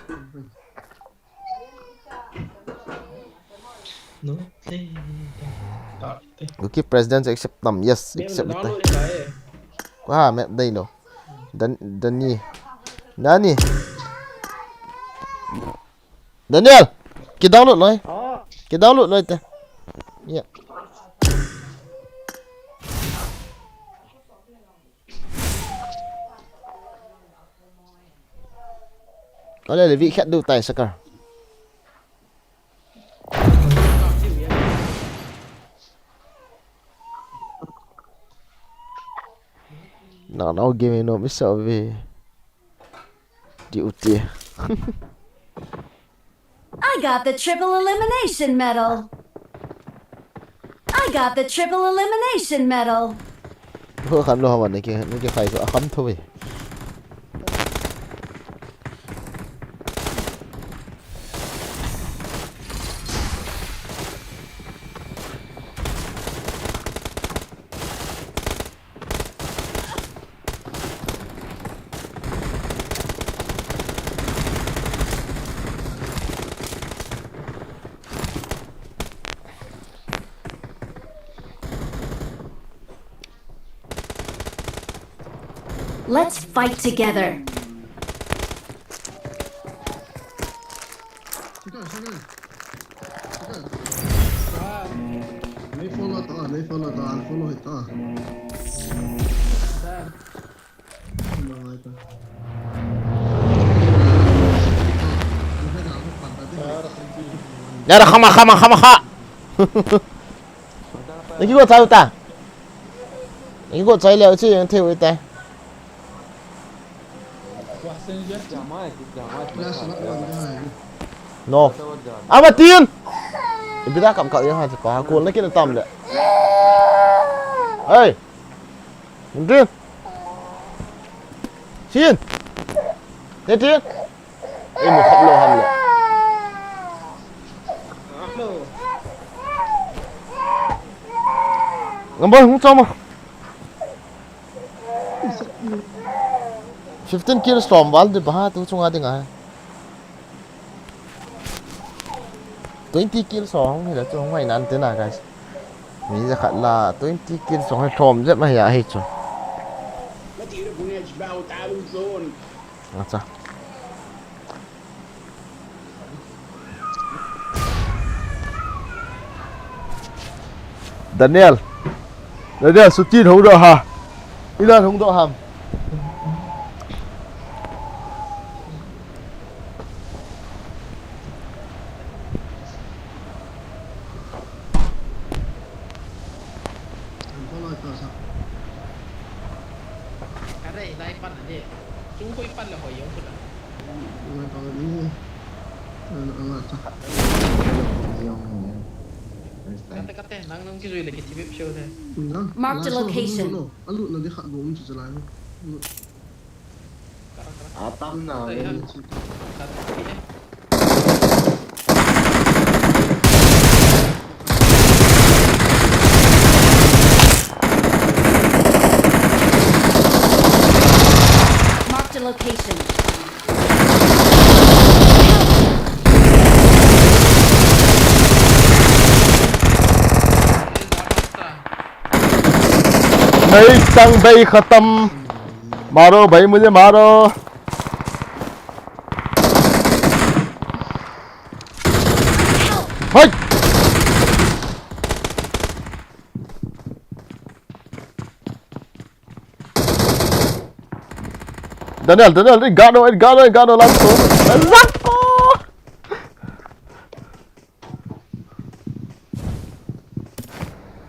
Okay, president accept tam. Yes, accept ta. Ko ha map dai lo. Dan, Dani. Dani. Daniel, ki download loi. Ki download loi te. Ya. Kau le le vi khat du tai Sakar. Na na game no mi sa ve. Duty. I got the triple elimination medal. I got the triple elimination medal. Ko kham lo hawan ne ke, ne ke khai ko akham tho ve. Let's fight together. Yara, khama, khama, khama, kha. Naki go chai uta. Naki go chai le uchi yang thei uta. No. Ama tin. Ipi da kap kap jeng ham hichepa, kol na kit na tam le. Hey. Tin. Tin. Tin, tin. Ei, mu khap lou ham le. Number, hung chom a. Fifteen kills lhom val di ba tu chunga ding ahi. Twenty kills hung hi la chu hung ngai nan te na, guys. Mi ja khat la twenty kills hung hi lhom jep ma hi ahi chu. Acha. Daniel. Daniel, suti hung doh ha. Ilan hung doh ham. Are, lai pan ade. Chung koi pan la hoi yong kula. Kate, kate, nang, nang kijui le kithibip show de. Marked a location. Alu na di khat bom chu chalai. Atam na. Kate, kate. Marked a location. नहीं, तंग भाई खत्म। मारो भाई, मुझे मारो। Hoi! Daniel, Daniel, ei gado, ei gado, ei gado, lamto. Lamto!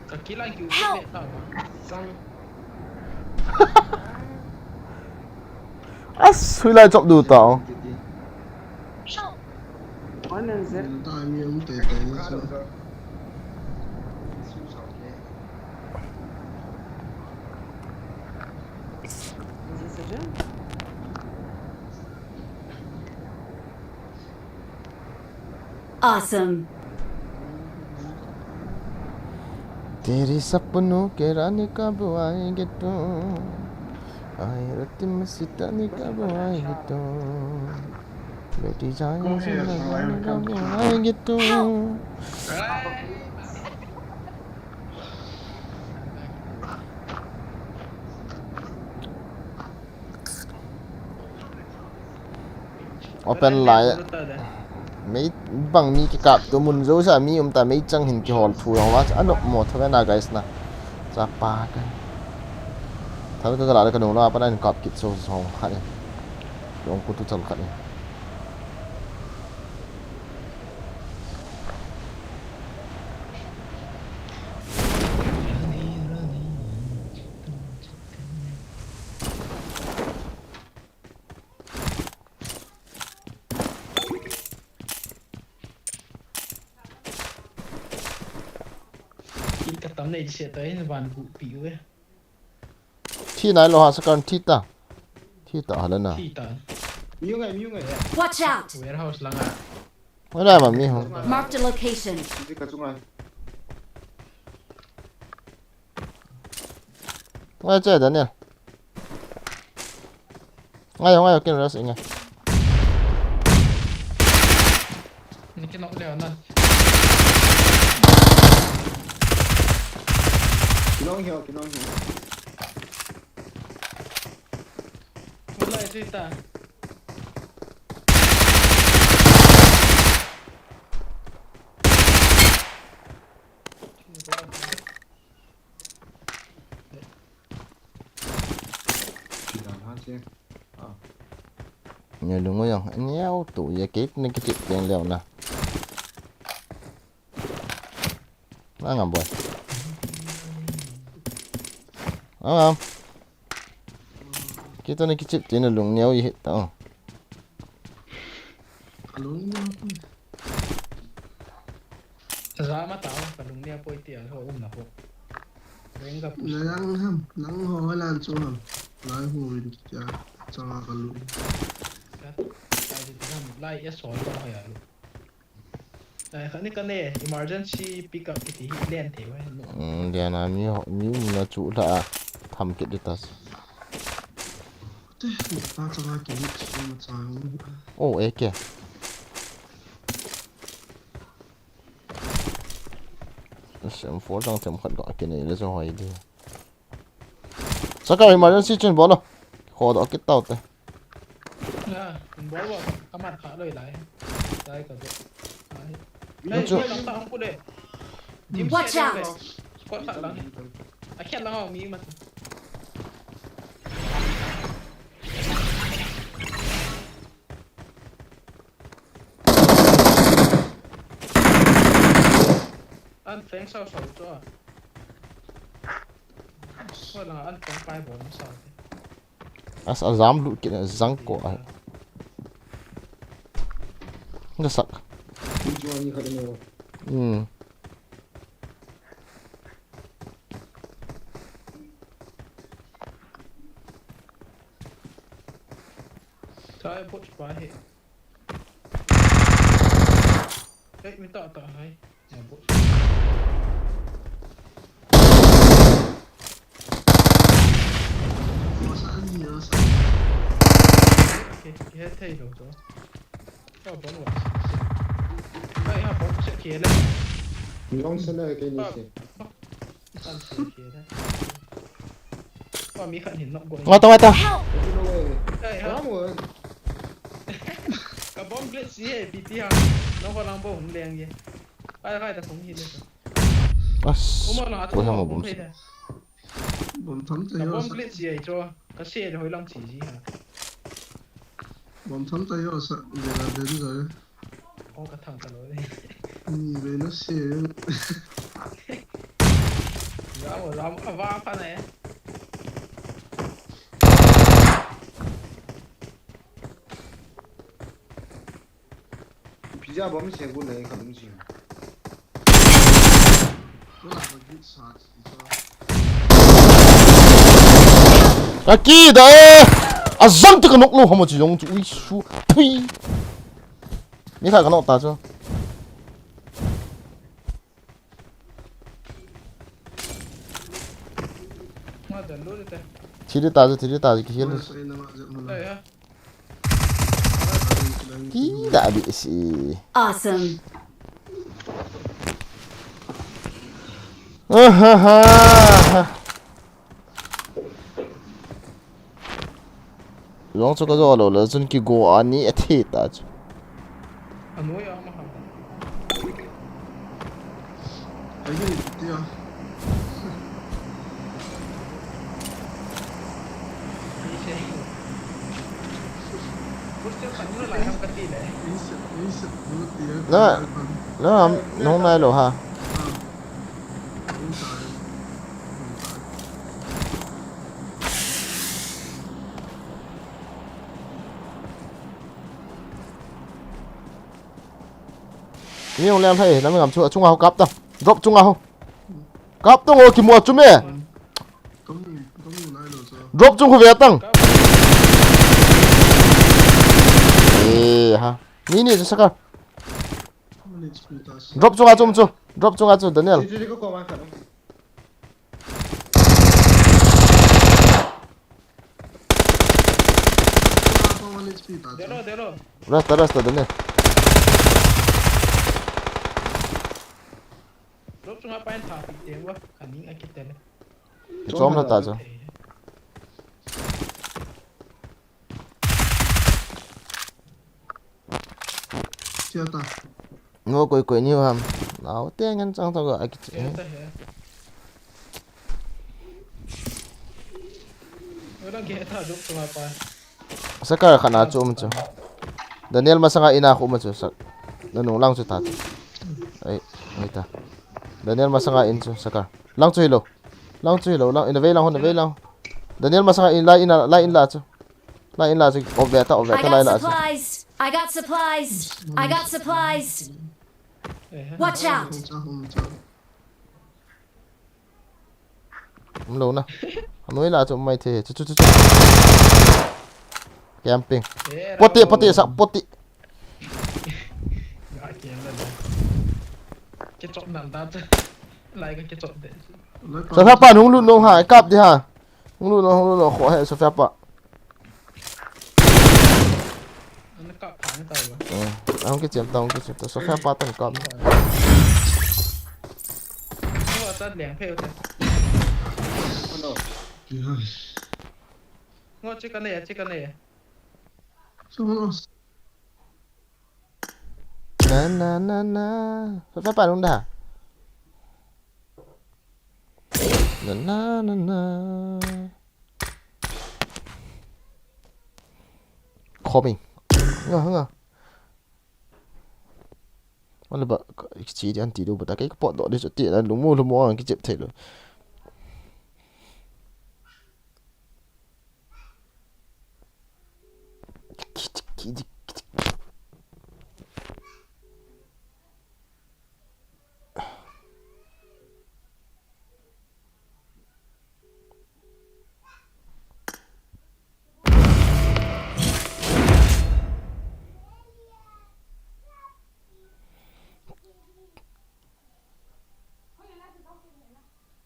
Ka kill a kiu. Help! Sang. As, hui lai chop du tao. Help! One and zero. Is this a jump? Awesome. तेरे सपनों के रानी कब आएगी तू? आए रात में सितारे कब आएगी तू? बैठी जाए सुना कब आएगी तू? Open lai. Mei bang mi kikap tu mun jouse a mi um ta, meichang hin kihol thu jong va, anop mo tho ve na guys na. Chapa ka. Tha ve ta la ka nung la pa na hin kap kit so so khat ni. Long ku tu chal khat ni. Kit ka tam nei se ta in van gu pi u e. Thi nai lo ha, sakan thi ta. Thi ta hala na. Thi ta. Mi u ngai, mi u ngai. Watch out! Warehouse langa. Wala ma mi ho. Marked a location. Hindi ka chunga. Ngai che Daniel. Ngai, ngai, kin rush inge. Ni kin nok leo na. Kinong hiu, kinong hiu. Wala ito ita. Nya lungo yang, nya auto ya kit ni kit yang leo na. Nga ngam boy. Nga ngam. Kita ni kichip tin lung niau i hit ta. Alung niau. Zama ta, kalung nia poi tia, ho um na ho. Renga push. Na yang ham, nang ho lan chu ham. Lai ho win tia, changa kalu. Ka, ka di ham, lai e sol ba ho ya lu. Ai, kha ni ka ne, emergency pickup kiti hi len te wai no. Mm, dia na mi ho, mi um na chu la, tham kit di tas. Te, ta changa ki ni, ma chang. Oh, e ke. Sem four dang tem khat ga kinei le jo hoi di. Saka emergency chin bol lo. Kho do kit tau te. Na, bol lo. Kamat kha loi lai. Lai ka do. Ai. Ai, chu. Ai, lang ta hong pu de. Watch out! Squad kha lang. A khen lang mi ma. An feng sao sao chu a. Ko la an feng pai bol sao. As a zam lu kit a zang ko a. Nga sak. Ni chu ani kha de no. Hmm. Chai bot pa he. Hey, mi ta ta hai. Ya bot. Masa ani ya sa. Okay, ke thei lo to. Ka bom wa. Ai ha bom se ke le. Long sana ke ni se. Wa mi khat hin nok go. Nga ta, nga ta. Help! Ai ha. Ka bom blitz ye, B T ha. No ko lang bom leng ye. Kai kai ta kong hi le. As. Uma na ko ha ma bom. Bom tham ta yo. Bom blitz ye cho. Ka se le hoi lang chi ji ha. Bom tham ta yo sa, de la de ni sa. Ong ka thang ka lo ni. Ni ve na se. Ram, ram, ava pa ne. Pizza bom se gu ne ka lung si. Ko la ba gi sa. Aki da e. Azang tu ka nok lo hamo chi jong chu ui su. Thui. Ni kha ka nok ta chu. Thi di ta chu, thi di ta chu, ki hil. Ki da bi si. Awesome. Ahaha. Jong chu ka jo lo le chun ki go ani a thi ta chu. Anoi a ma ha. Ai ni ti a. Ni se. Booster khat ni lai ham ka ti le. Ni se, ni se, ni ti a. Na, na, nong nai lo ha. Ah. Nong nai. Mi hung leng thei, lam ngam chu, achunga ho kap ta. Drop chunga ho. Kap ta ngo kimu a chu me. Drop chung khu ve tang. Eh, ha. Mi ni chu saka. Drop chunga chu um chu. Drop chunga chu, Daniel. Delo, delo. Rasta, rasta, Daniel. Drop chunga pa in tha pi te wa, kaning a kitele. Chom la ta chu. Chia ta. Ngo koi koi niu ham. Nau te ngen chang to ga aki che. Sakar khat na chu um chu. Daniel masanga ina khu um chu sak. Na nung lang chu ta chu. Ai, ai ta. Daniel masanga in chu Sakar. Lang chu hilo. Lang chu hilo. Lang in a vei lang hon a vei lang. Daniel masanga in la in la in la chu. La in la chu. Ov ve ta, ov ve ta, la in la chu. I got supplies. I got supplies. I got supplies. Watch out! Umlou na. Anoi la chu mai the. Chu, chu, chu, chu. Camping. Poti, poti, sa, poti. Ga kem la da. Kichop nan da chu. Lai ka kichop de. Sofia pa hung lut nom ha, kap di ha. Hung lut nom, hung lut nom, kho he Sofia pa. Ana kap thang ta ba. Ahung kichem ta, ahung kichem ta. Sofia pa tan kap. Ngo chat leng pheu ta. Ngo chi ka nei, chi ka nei. Na, na, na, na. Sofia pa nung da. Na, na, na, na. Coming. Nga, nga. Wala ba, ka, chi di anti do ba ta, kei ka pot do di chu ti na, lumu, lumu ang kichep thei lo.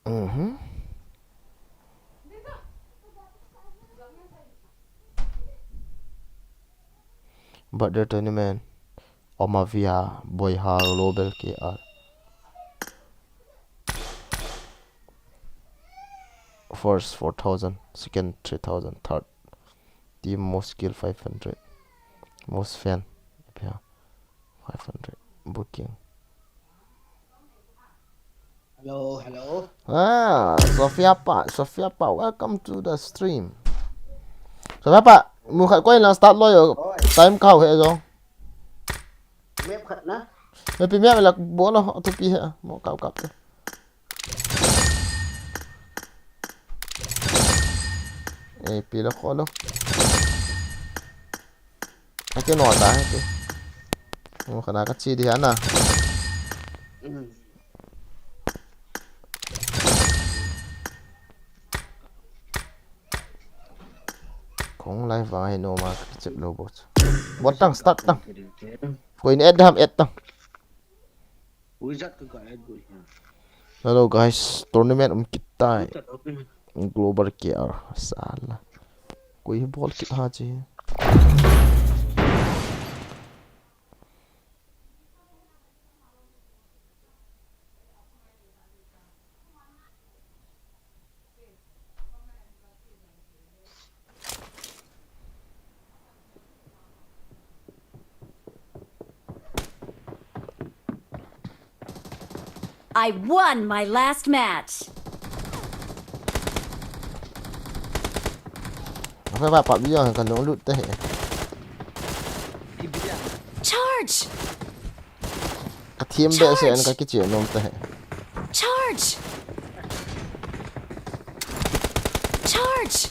Mhm. But the tournament, Omavia, Boiha, Global K R. First four thousand, second three thousand, third. Team most kill five hundred. Most fan, five hundred. Booking. Hello, hello. Ah, Sofia pa, Sofia pa, welcome to the stream. Sofia pa, mu khat koi lang start lo yo. Oi. Time kau he jo. Map khat na. Map pi map la bol lo, tu pi he, mo kap kap te. Eh, pi lo kho lo. Ake no ta he ke. Mo kana ka chi di ha na. Mm. Kong live vang hi no ma ka chep lo bo. Bot tang start tang. Koi ni add ham add tang. Hello guys, tournament um kit tai. Global K R sala. Koi bol kit ha chi. I won my last match. Apa ba pap yo kan dong lut teh. Charge! Ka thiam behseh an ka kichia nom ta he. Charge! Charge!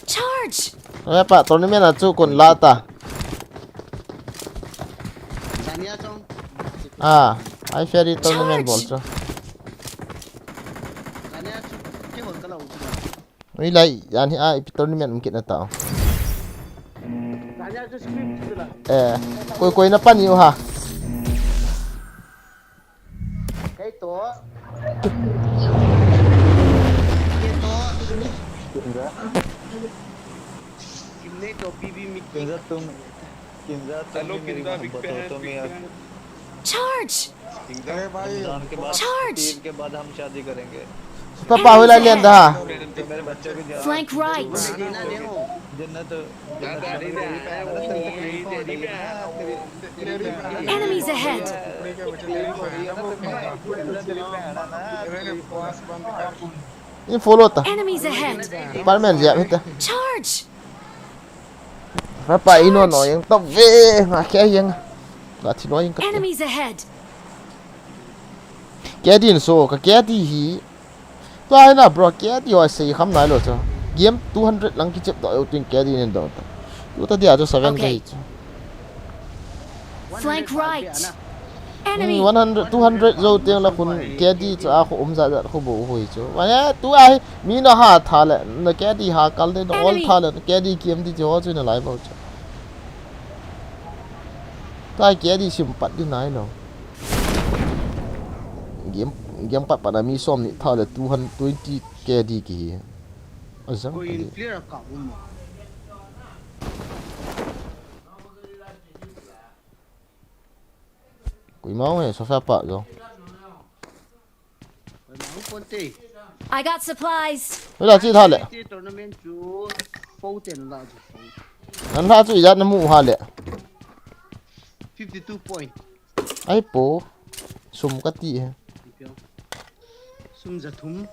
Charge! Oi pa, tournament a chu kon la ta. Ah, ai ferry tournament bol chu. Ui lai, yan hi a, ipi tournament um kit na ta. Eh, koi koi na pan u ha. Kei to. Kei to. Kinza. Kinza to, Bibi Miki. Kinza tum, Kinza tum Hello, hi meri Kinza, big mohabbat ho fan, to big main aap fan. Charge! अरे भाई, रमजान के बाद, Charge! ईद के बाद हम शादी करेंगे। Papa, hoi lai lian da. तो मेरे बच्चों की जान Flank right! Jannat, jannat mein मेरी बहन है, वो यही, यही बहन है, वो तेरी, तेरी बहन है। Enemies ahead! तेरी बहन है ना, तेरी बहन है ना, तेरी In follow ta. Enemies ahead! Apartment jep hita. Charge! Papa, ino no, yang top ve, nga kya yang. Nga thi no yang kya. Enemies ahead! Kya din so, ka kya di hi. Tua hi na, bro, kya di ho sei kham nai lo cho. Game two hundred lang kichep do, yo tin kya di nen do ta. Tu ta dia cho seven K Okay. Cho. Flank right. Enemy. Hmm, one hundred, two hundred jou teng le khun K D chu a khu um jat jat khu bou hui chu. Wa he, tu a hi, mi na ha tha le, na K D ha kal de, na all Enemy. Tha le, na K D kiam di chu ho chu na lai bou chu. Tai K D sim pat di nai lo. Game, game pat pat na mi som ni tha le two hundred twenty K D ki hi. A jang Go ka in di. Clear a ka um. Koima he, Sofa pa jo. Koima hung ponte. I got supplies. Hoi la chi tha le. Ti tournament chu fourteen la chu. An la chu ijat na mu ha le. Fifty-two point. Ai po. Sum ka ti he. Sum ja thum.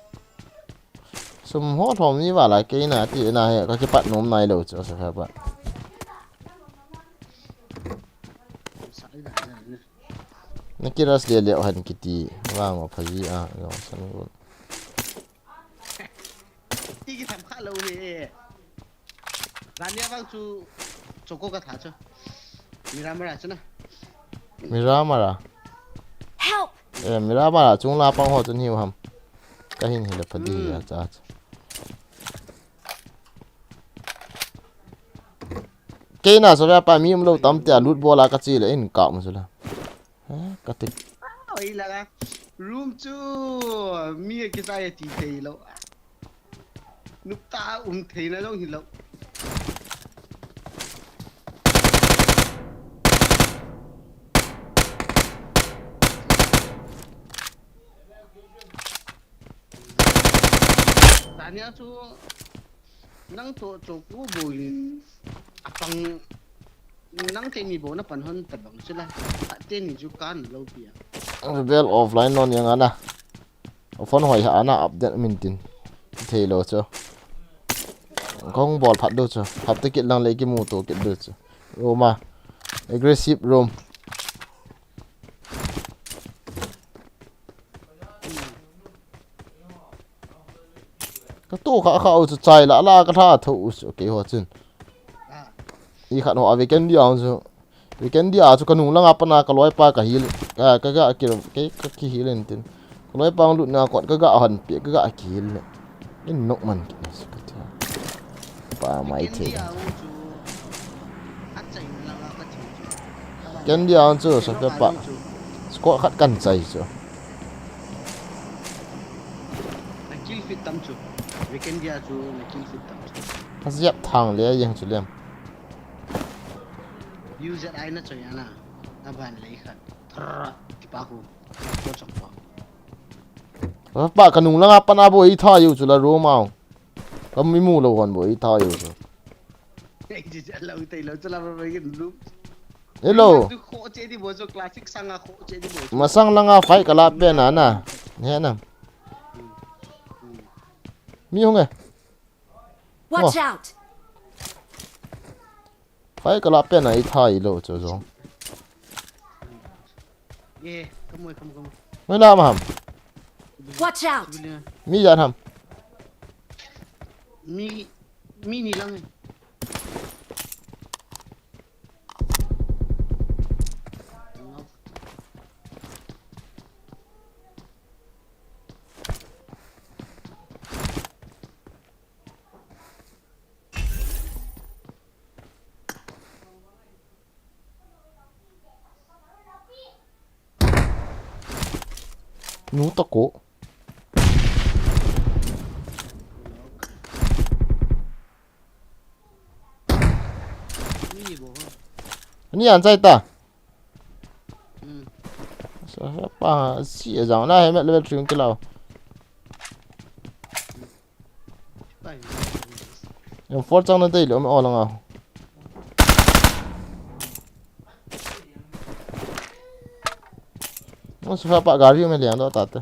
Sum ho thom ni va la ke na ti na he ka kipat nom nai lo chu Sofa pa. Na ki rush le le han kiti vang o phaji a lo san gun. Ti ki tham kha lo ni e. Zania vang chu choko ka tha chu. Miramar a chu na. Miramar a. Help! Eh, Miramar a chung la pang ho chu ni ham. Ka hin hi le phadi ya cha chu. Keina Sofa pa mi um lo tam te a lut bol a ka chi le in ka um chu la. Ha, ka tik. Oi la la. Room chu mi a ki sa ya ti thei lo. Nup ta um thei na jong hi lo. Tania chu nang to cho ku bo in apang nang te mi bo na pan hon ta bang chu la. Te ni chu kan lo pia. Rebel offline non yang ana. Phone hoi ha ana update min tin. Thei lo chu. Kong bol phat do chu. Hap te kit lang le ki mu to kit do chu. Roma. Aggressive room. Ka to kha kha u chu chai la la ka tha tho u chu kei ho chun. I khat ho a weekend dia chu. Weekend dia chu ka nung langa pana ka loipa ka hil. Ka ka ga ki ke ka ki hil en tin. Ka loipa lut na kot ka ga han pe ka ga ki hil le. In nok man ki na si ka tia. Pa mai the. Ken dia ang chu sa ka pa. Squad khat kan chai chu. Na kill feed tam chu. Weekend dia chu na kill feed tam chu. Ka ziap thang le yang chu lem. U Z I na choi ana. Na ban le khat. Thar ki pa ku. Ko chang pa. Pa ka nung langa pana bo i tha yu chu la ro mau. Ka mi mu lo hon bo i tha yu chu. Ei, ji ja lo tei lo chu la ba ba kin lu. Hello. Tu kho che di bo chu classic sanga kho che di bo chu. Masang langa fight ka la pe na na. He na. Mi hung e. Watch out. Fight ka la pe na i tha i lo chu jong. Ye, come on, come on, come on. Mai la ma ham. Watch out. Mi jan ham. Mi, mi ni lang. Nu tako. Ani an chai ta. Sa pa si a jang na he met level three kilo. M four chang na dei le, um, o langa. Mo su pa gari me liang do ta te.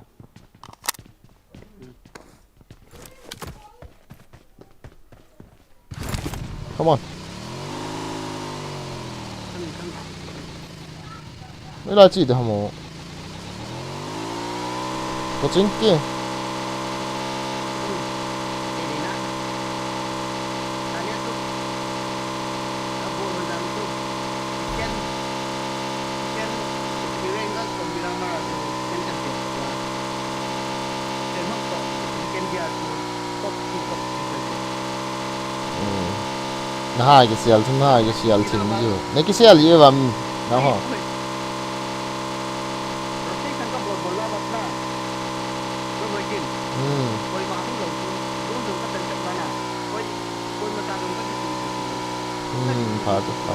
Come on. Ila chi de hamo. Ko ching ke. Hmm. Na ha kisel chu, na ha kisel chin ju. Na kisel ye vam, na ho. Hmm. Hmm, pha tu, pha.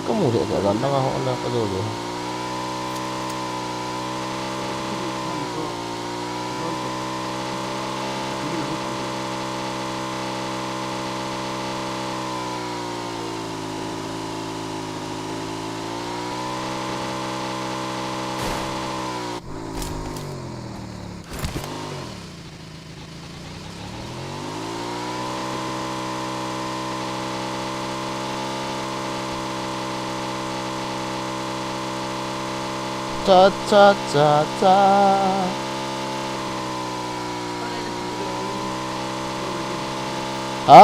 Ka mu leh leh dan dang a ho le ka jo jo. Cha, cha, cha, cha. Ha?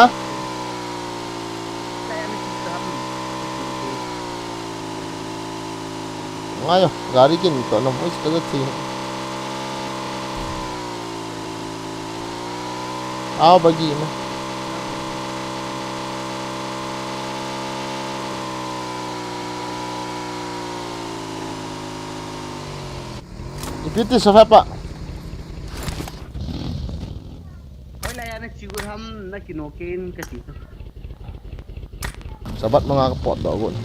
Ngai yo, gari kin to na voice ka ja thi. Ao bagi me. Ipi ti sa pa. Hoilai a na chi gur ham na kino ken ka ti. Sabat manga ka pot doh gon.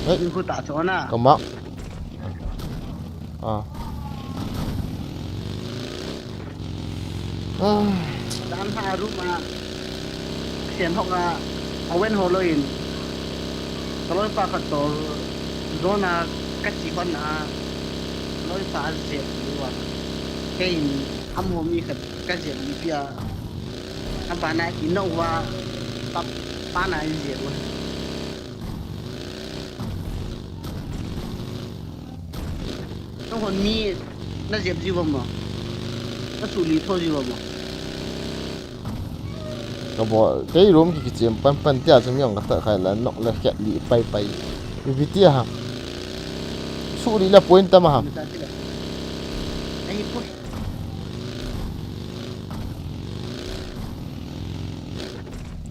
Hei. Ni khu ta cho na. Ka mak. Ah. Ah. Dan ha room a. Sian hok a, a wen ho lo in. Ka loipa khat toh zone a ka chi hon a. Loipa a jep li ua. Kei in amaho mi khat ka jep li pia. Apa na i no wa. Pa, pa na i jep wa. Nahon mi na jep ji uvam mo? Na suli tho ji uvam mo? Ka bol, kei room ki kichem pan pan tia chu mi ong ka ta khai la nok la khet li pai pai. Ipi tia ha. Suli la point tam a ha.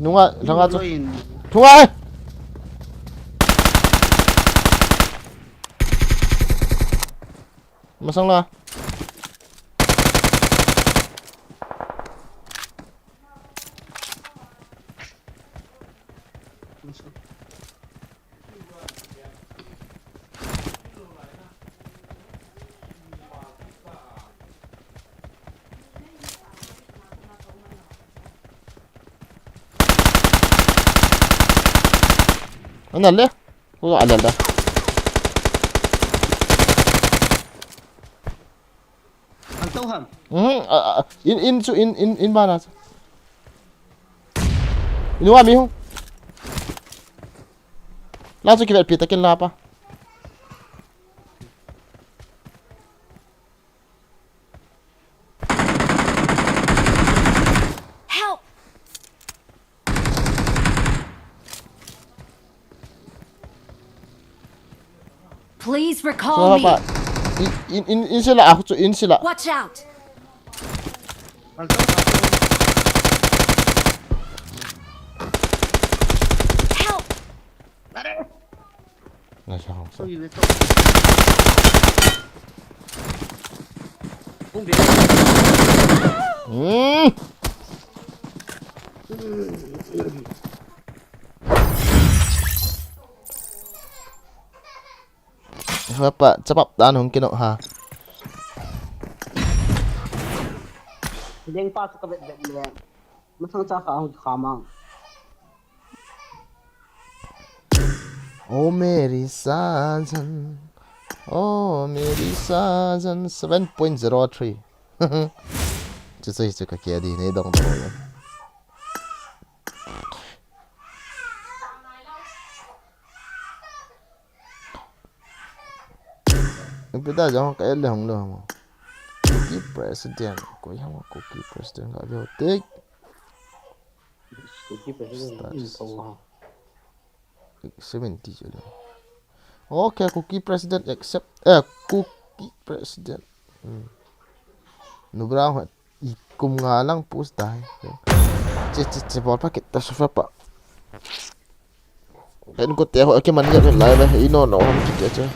Nunga, langa chu. Thunga. Masang la. Ana le. Ko ala da. Ang tau ham. Mhm, a, a, in, in chu, in, in, in bana chu. In wa mi hu. La chu kivel pi takin la pa. Help! Please recall me. In, in, in, in sila, ah, chu in sila. Watch out! Help! Nice round. Hmm. Hapa, chapap dan hung kino ha. Deng pa ka bet bet le. Masang cha kha hung kha mang. Oh, Mary Sajan. Oh, Mary Sajan. Seven point zero three. Chu chu hi chu ka kia di nei dong dong. Ipi da jong ka ele hong lo mo. Kuki president. Koi hong Kuki president ka lo. Take. Kuki president in Status. Power. Seventy chu le. Okay, Kuki president accept. Eh, Kuki president. Hmm. Nubra ho i kum nga lang post dai. Che, che, che, bol pa kit ta, sofa pa. Pen ko te ho, ke man ya live, i no, no, hom kit che.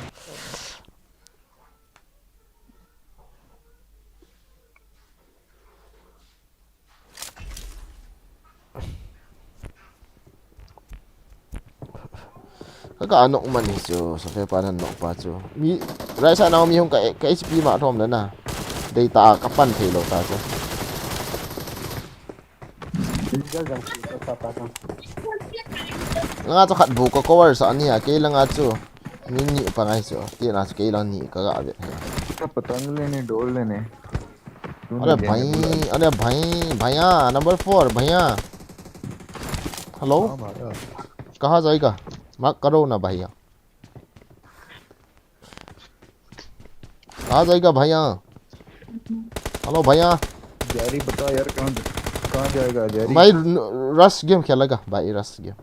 Ka, ka nok man hi chu, sa fe pa nan nok pa chu. Mi, right side nau mi hung ka, ka H P ma thom le na. Dei ta ka pan thei lo ta chu. Langa chu khat bu ka cover sa ni a, kei langa chu. Mi ni pa ngai chu, ti na chu kei lang ni ka ga ve. Ka patang le ne, dol le ne. अरे भाई, अरे भाई, भैया, number four, भैया। हेलो? हाँ, भाई। कहाँ जाएगा? माफ करो ना, भैया। कहाँ जाएगा, भैया? हेलो, भैया। जारी बता यार, कहाँ, कहाँ जाएगा, जारी? भाई, न-, रश गेम खेलेगा, भाई, रश गेम।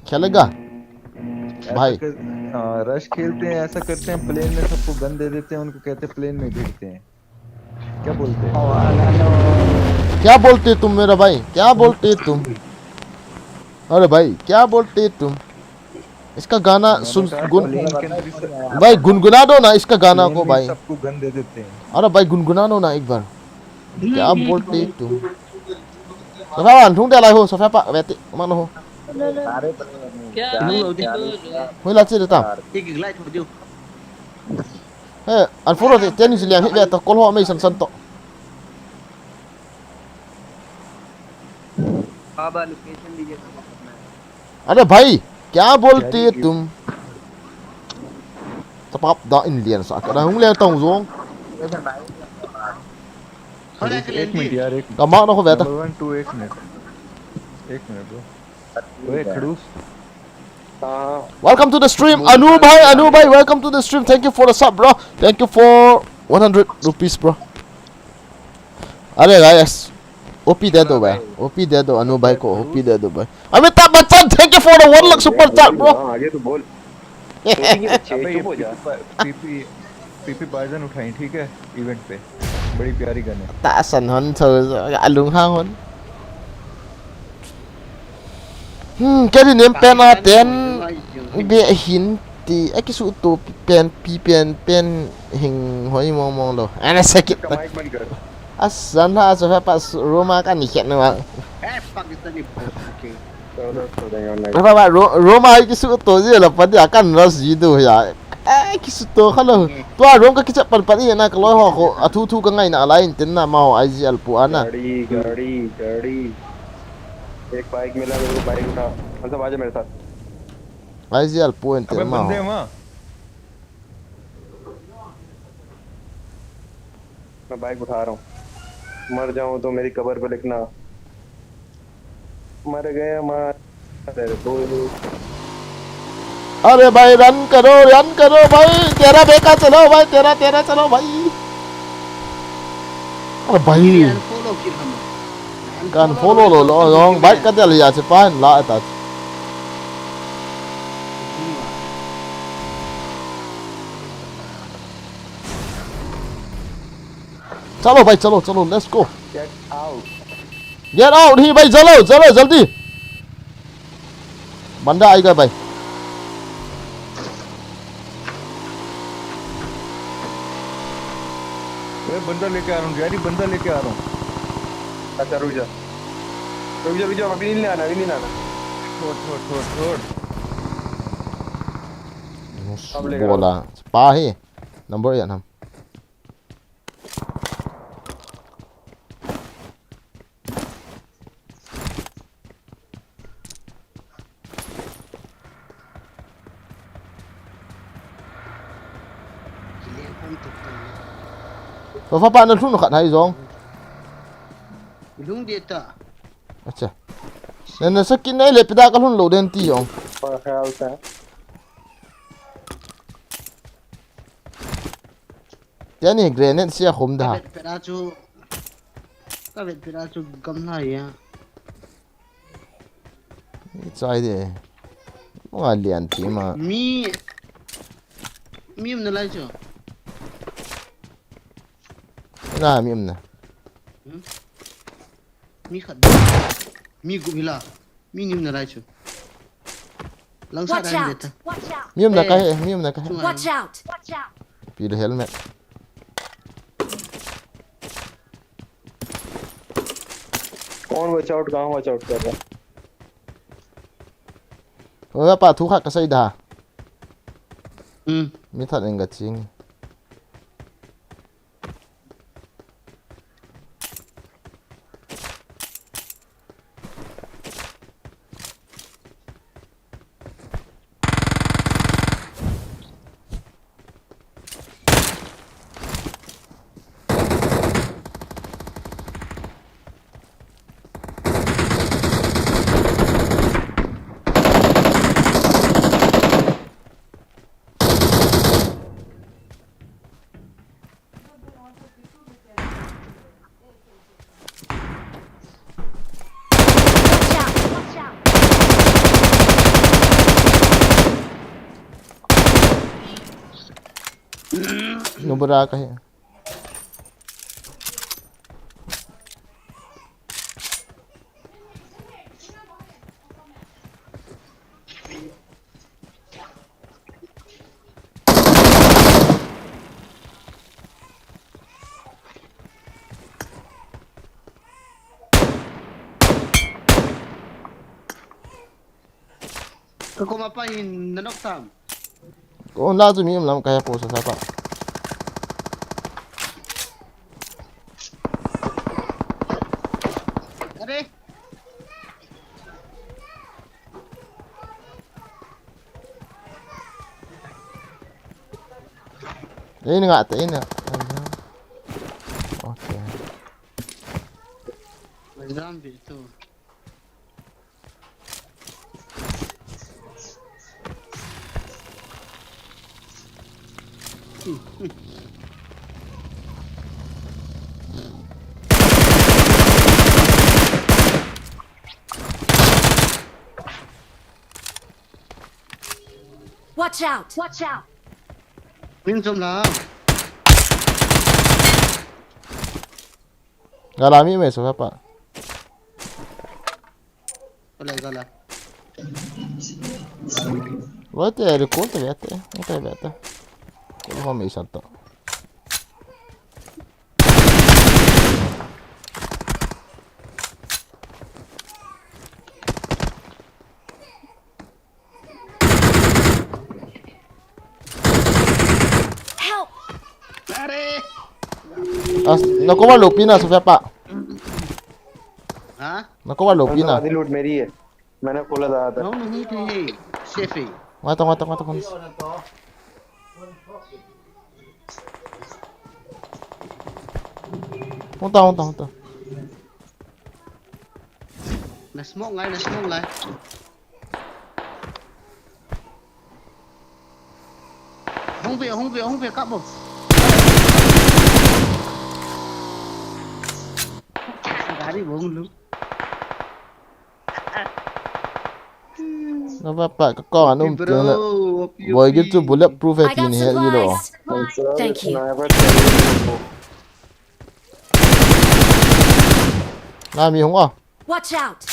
खेलेगा? ऐसा भाई। कर, हाँ, रश खेलते हैं, ऐसा करते हैं, प्लेन में सबको गन दे देते हैं, उनको कहते हैं, प्लेन में गिरते हैं। क्या बोलते हैं? क्या बोलते तुम मेरा भाई? क्या बोलते तुम? अरे भाई, क्या बोलते तुम? इसका गाना सुन, गुन-, भाई, गुनगुना दो ना इसका गाना को, भाई। सबको गन दे देते हैं। अरे भाई, गुनगुना दो ना एक बार। क्या बोलते तुम? Sofa wan, thung te lai ho, sofa pa, veti, mang no ho. क्या? Hui la chi de ta. एक, एक लाइट हो दियो। He, unfollow te, teni si liang hi ve ta, kol ho mei san san to. बाबा, लोकेशन दीजिए, कहाँ करना है? अरे भाई, क्या बोलते तुम? Tapap da in lian sa, ka hung lian tong zong. एक मिनट यार, एक Ka mak no ko ve ta. Number one two, एक मिनट, एक मिनट bro। ओए खड़ूस। Welcome to the stream, Anu bhai, Anu bhai, welcome to the stream. Thank you for the sub, bro. Thank you for one hundred rupees, bro. अरे guys, O P दे दो भाई, O P दे दो अनु भाई को, O P दे दो भाई। अमिताभ Bachchan, thank you for the one lakh super chat, bro. हाँ, आगे तो बोल। अबे, ये चुप हो जा। पीपी, पीपी, पीपी बाइजन उठाई, ठीक है, इवेंट पे। बड़ी प्यारी गन है। Ta san hon tho, alung hang hon. Hmm, kei di nem pen a ten be hin ti, a kisu to pen pi pen pen hing hoi mong mong lo. Ana sakit. इसका माइक बंद कर। Asan ha, so pa Roma ka ni khet na. ए, पाकिस्तानी भोसड़ी के। चलो, छोड़ेंगे, नहीं। Ba ba, Ro-, Roma a kisu to ji la pa dia kan ras ji do ya. A kisu to kha lo. Tua Roma ka kicha pan pan i na ka loi ho ko, a thu thu ka ngai na a lai in tin na ma ho I G L pu ana. गाड़ी, गाड़ी, गाड़ी। एक बाइक मिला मेरे को, बाइक उठा। अच्छा, आ जा मेरे साथ। I G L pu in tin ma ho. अबे, बंदे हैं वहाँ। मैं बाइक उठा रहा हूँ। मर जाऊँ तो मेरी कब्र पे लिखना, मर गया माँ। अरे भाई, run करो, run करो भाई, तेरा बेटा चलो भाई, तेरा, तेरा चलो भाई। अरे भाई। Unfollow kit ham. Kan follow lo, lo, lo, bike ka del ya, che pa la ta. चलो भाई, चलो, चलो, let's go। Get out। Get out ही भाई, चलो, चलो, जल्दी। बंदा आएगा भाई। मैं बंदा लेके आ रहा हूँ, डैडी, बंदा लेके आ रहा हूँ। अच्छा, रुक जा। रुक जा, रुक जा, अभी नहीं लाना, अभी नहीं लाना। छोड़, छोड़, छोड़, छोड़। अब लेकर आ। बोला, पा है, नंबर या नाम। Sofa pa na lhun khat hai jong. Lhung dia ta. Acha. Na, na sakit na ile pida ka lhun lo den ti jong. Pa khayal ta. Tia ni grenade sia khum da. Ka vet pera chu, ka vet pera chu gamla ya. Chai de. Mo nga lian ti ma. Mi. Mi um na lai chu. Na mi um na. Hmm? Mi khat. Mi gup hila. Mi nim na lai chu. Langsat. Watch a hi out! Beta. Watch out! Mi um na. Eh. Ka he, mi um na ka he. Chunga. Watch out! Watch out! Pi le helmet. कौन watch out, कहाँ watch out कर रहा है? Oi, pa thu khat ka sei da. Hmm. Mi that in ka ching. Watch out! Watch out! Nubra ka he. Ka koma pa hin na nok tam. Ko na chu mi um lam ka he po sa sa pa. Are. Ini nga te ini. Okay. Zombie tu. Watch out! Watch out! Min chom la. Gala mi me so pa. Gala, gala. Lo te, record te, vete. Vete, vete. Ko ho me salto. Help! Are! As, na cover lo pi na, Sofia pa. Ha? Na cover lo pi na. आधी लूट मेरी है, मैंने खोला था। No, no, he, he, he. Safe है। Wait, wait, wait, wait. Hung ta, hung ta, hung ta. Na smoke ngai, na smoke ngai. Hung ve, hung ve, hung ve, kap bo. Gari bong lu. Na ba pa ka ko anum ti na. Bro, hope you free. Boy, get to bulletproof. I got supplies. He ti ni he ilo. Thank you. Sniper. Na mi hung a. Watch out!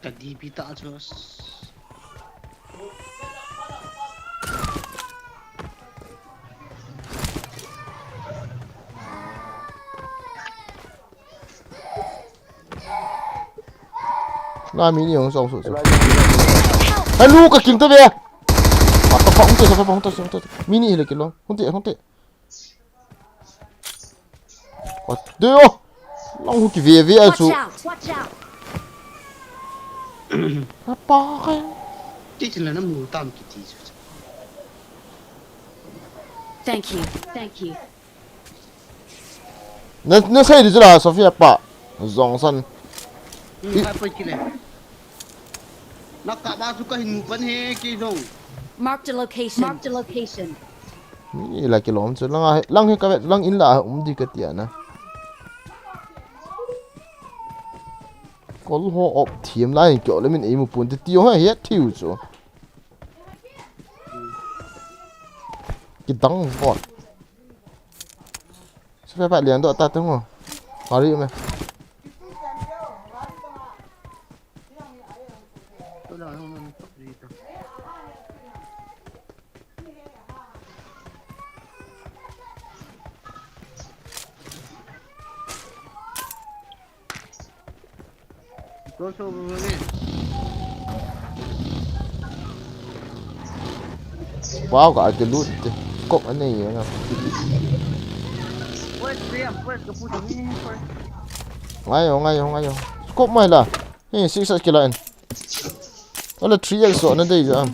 Ka D P ta chu. Na mi ni hung song su su. Help! Hello, ka kim ta ve. What the fuck, hung te, hung te, hung te, hung te. Mi ni hile kilo. Hung te, hung te. What the? Long hu ki ve ve a su. Watch out, watch out. Apa kai? Ti chin la na mu tam ki ti su. Thank you, thank you. Na, na sei di chu la, Sofia pa. Jong san. Hmm, i- hai pa kile. Na ka ba su ka hin mu pan he ki jong. Marked a location. Marked a location. Mi la kilom chu lang a, lang hi ka vet, lang in la um di ka tia na. Kol ho op thiam lai kyo le min ei mu pun ti ti ho he thiu chu. Kidang vot. Sophepa liang doh ta teng o. Hari me. Wow, ka ake loot te. Scope anei e nga. Ngai o, ngai o, ngai o. Scope mai la. Hey, six X kila en. Wala three X so na dei jam.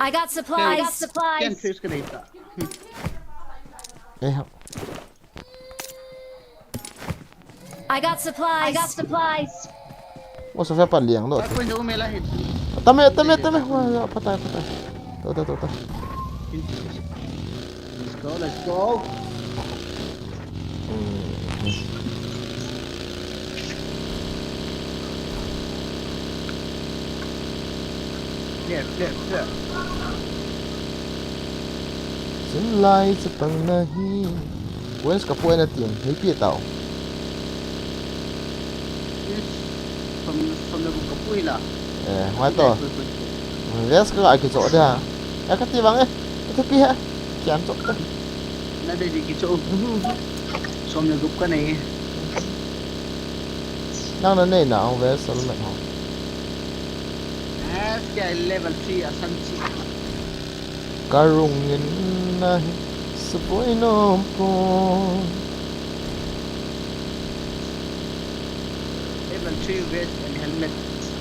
I got supplies. I got supplies. Ken three X ka dei ta. Eh, ha. I got supplies. I got supplies. Wo Sophepa liang lo. Five point two mela hit. Tame, tame, tame. Wa, ya, patai, patai. To, to, to, to. Let's go, let's go. Hmm. Clear, clear, clear. Sim lai chapang na hi. Wes ka point na tin, hei pi tau. Som, som le gup ka pui la. Eh, hoi to. Pui, pui, pui. Wes ka kicho da. Ya ka ti bang eh. Ka ti pi ha. Kiam cho ta. Na de di kicho. Som le gup ka nei. Nang na nei na, wes helmet ho. Eh, kya level three asan chi. Ka rung in na hi saboi nom pon. Level three vest and helmet,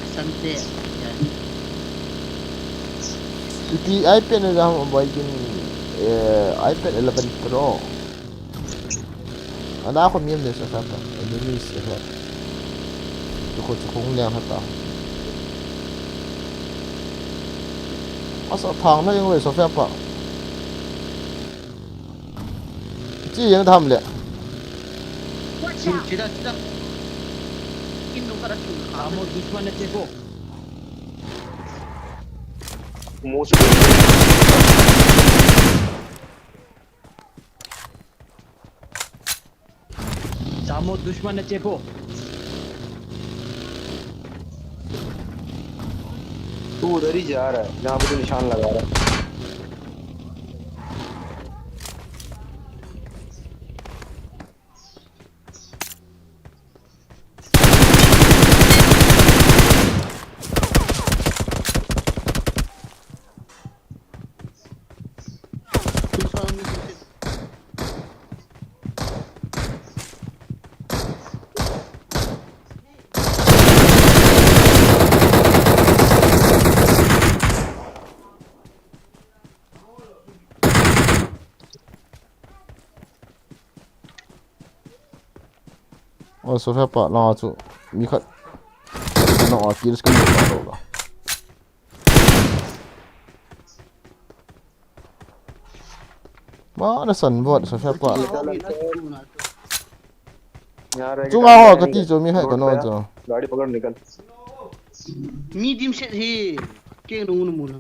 asante. Yeah. Ipi iPad na jam boy kin, eh, iPad eleven Pro. Ana ko miam le Sophepa. Enemies ahead. Tu ko tu kong liang hata. Asa thang na jeng le Sophepa. Chi jeng tham le. Watch out! Chida, chida. In nung ka da chung ka. Amo dushman ne cheko. Mo su. Samo दुश्मन ने चेपो। तू उधर ही जा रहा है, जहाँ पे तू निशान लगा रहा है। Oi, Sophepa langa chu mi khat. Nang a kills kan lo la. Ma na san bot Sophepa. Chunga ho kati chu mi hai ka no chu. गाड़ी पकड़ निकल। Medium set hi. Keng dong nu mu na.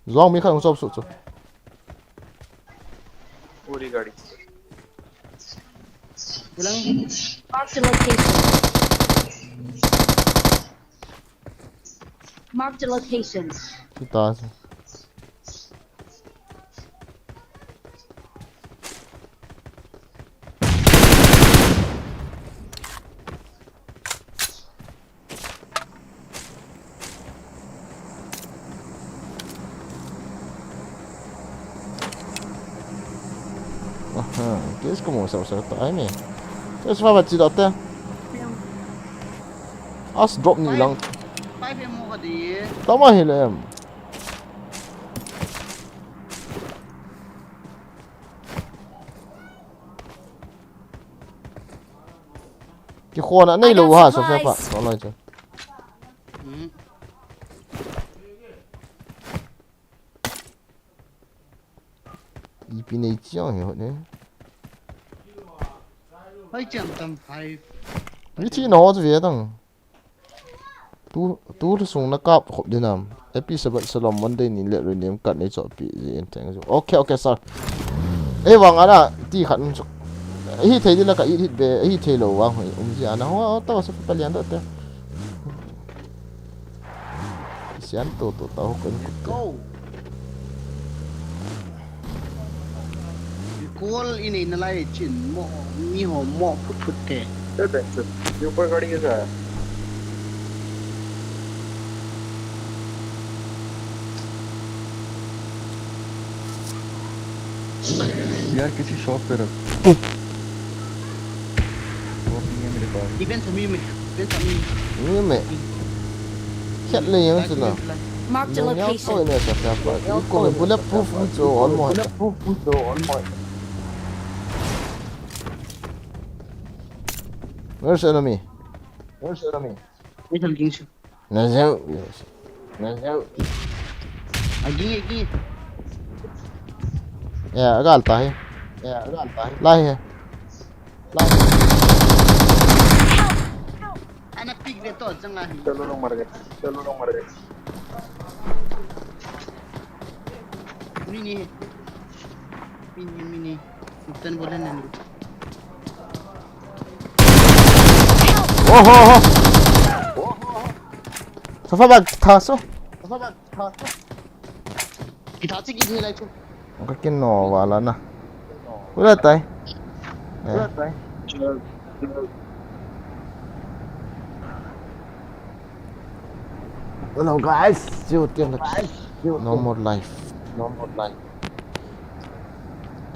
Zong mi khat hung chop suh chu. पूरी गाड़ी। Marked a location. Marked a location. Chuta chu. Aha, ke iska mo sa sa ta ai me. Ke sa ba chi da ta. As drop ni lang. Five M mo ka di. Tama hi le em. Kikhona nei lou ha, Sophepa. Supplies. Toloi chu. Hmm. Chiang hi hot ne. Hoi chang tam five. Ni chi no chu ve tang. Tu tu sung na kap khop dinam. Happy Sabbath Shalom Monday ni le ru nem kat nei cho pi ji en teng ju. Okay, okay, sir. Ei vang ana ti khat um chu. Hi thei dina ka i hit be, hi thei lo vang hoi um ji ana. Ho to sa pa lian do te. Sian to to ta ho ko ni kut te. Go. Call in in lai chin mo mi ho mo phut phut te. ये ऊपर गाड़ी कैसा है? यार किसी शॉप पे रख। शॉप नहीं है मेरे पास। Even to me me. Even to me. Ni me. Khet le yang chu na. Marked a Nong yang to location. ne sa sa pa. Ni ko me bulletproof um chu on mo. Where's enemy? Wait, I'm getting you. Na zeu. Na zeu. Again, again. Ya, agal ta hi. Ya, agal ta hi. Lai hi. Lai. Ana pick de to jang ahi. चलो लोग मर गए। चलो लोग मर गए। Mini. Mini, mini. Ten bola nani. Oh, oh, oh. Safa bag tha so. Kita chi ki ni lai chu. Ka kin no wala na. Ula tai. Eh. Hello guys, you think no more life. No more life.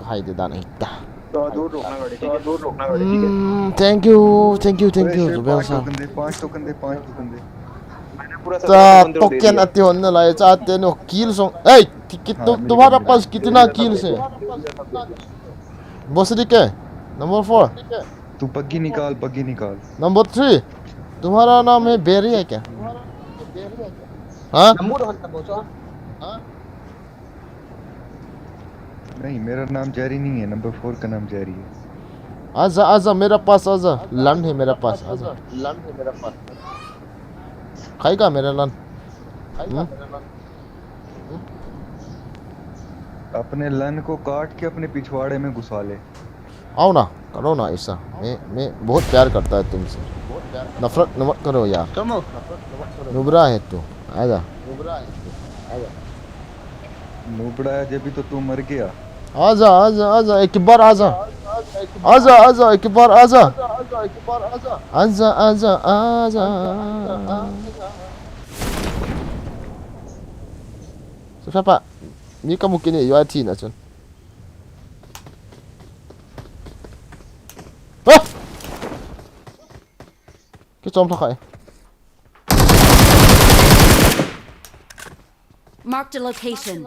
Hai de dan ita. तो दूर रुकना गाड़ी, ठीक है? दूर रुकना गाड़ी, ठीक है? Mm, thank you, thank you, thank you. Zubel sa. Token दे, पांच टोकन दे, पांच टोकन दे। मैंने पूरा Ta token ati hon na lai cha te no kill song. Hey, ki- ki- tu- तुम्हारा पास कितना kills है? Boss D K, number four. तू पग्गी निकाल, पग्गी निकाल। Number three. तुम्हारा नाम है बेरी है क्या? हाँ? Namu do han ta bo cho. नहीं, मेरा नाम जेरी नहीं है, नंबर फोर का नाम जेरी है। आजा आजा मेरा पास आजा. Gun है मेरा पास, आजा. खाएगा मेरा gun? अपने लन को काट के अपने पिछवाड़े में घुसा ले। आओ ना, करो ना ऐसा. मैं मैं बहुत प्यार करता है तुमसे. नफरत न मत करो यार. Come on. नुबरा है तू. आजा. नुबड़ा है जब भी तो तू मर गया। आजा आजा आजा एक बार आजा. आजा आजा एक बार आजा. आजा आजा आजा. Sapa, mi ka mu kini yo ati na chun. Ah! Ki chom thakai. Marked a location.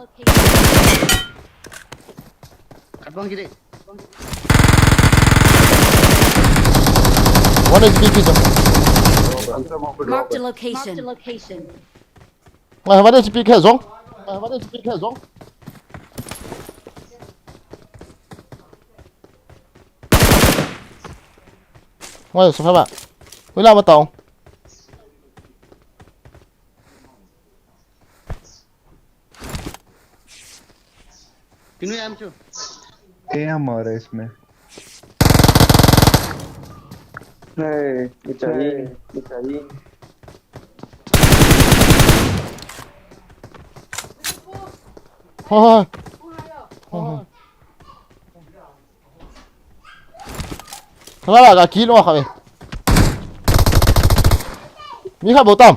Abang gede. One H P ki chom. Marked a location. Ngai, one H P ke zong. Ngai, one H P ke zong. Ngai, sapa ba. Wala ma tao. Kinu yam chu. ए हमारा इसमें। Hey, it's a in, it's a in. Hoi hoi. Hoi hoi. Kala la ga kilo kha ve. Mi kha bo tam.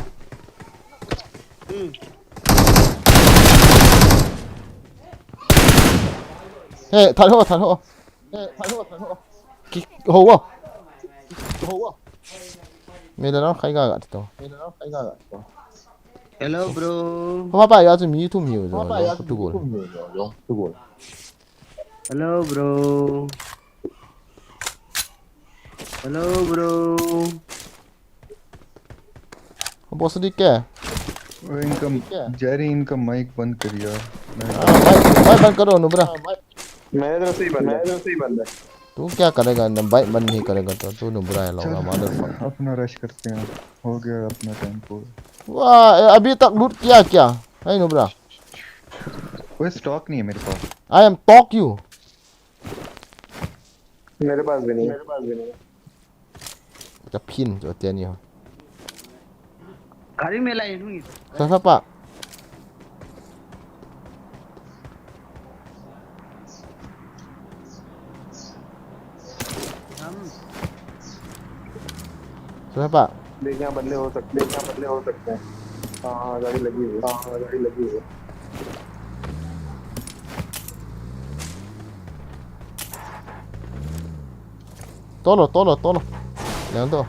He, thal ho, thal ho. Ki ho wo. Mi le no khai ga ga to. Hello, bro. Papa ya chu mi thum hi jo. Tu gol. Hello, bro. Hello, bro. Boss D K. इनका जेरी, इनका माइक बंद कर यार। Mic, mic बंद करो नुबरा. मेरे तरफ से ही बंद है, मेरे तरफ से ही बंद है। तू क्या करेगा? ना बाइक बंद नहीं करेगा तो तू नुबरा है, लोग चल, हमारे ऊपर। अपना रश करते हैं, हो गया अपना टाइम पूरा। वाह, अभी तक लूट किया क्या? नहीं नुबरा। कोई स्टॉक नहीं है मेरे पास। I am talk you। मेरे पास भी नहीं है। मेरे पास भी नहीं है। Ka phin cho te ni ho. Gari me lai nungi. Sa sa pa. Sa sa pa. देख, यहाँ बंदे हो सकते हैं, यहाँ बंदे हो सकते हैं। हाँ, हाँ, गाड़ी लगी हुई है। हाँ, हाँ, गाड़ी लगी हुई है। Tolo, tolo, tolo. Leng to.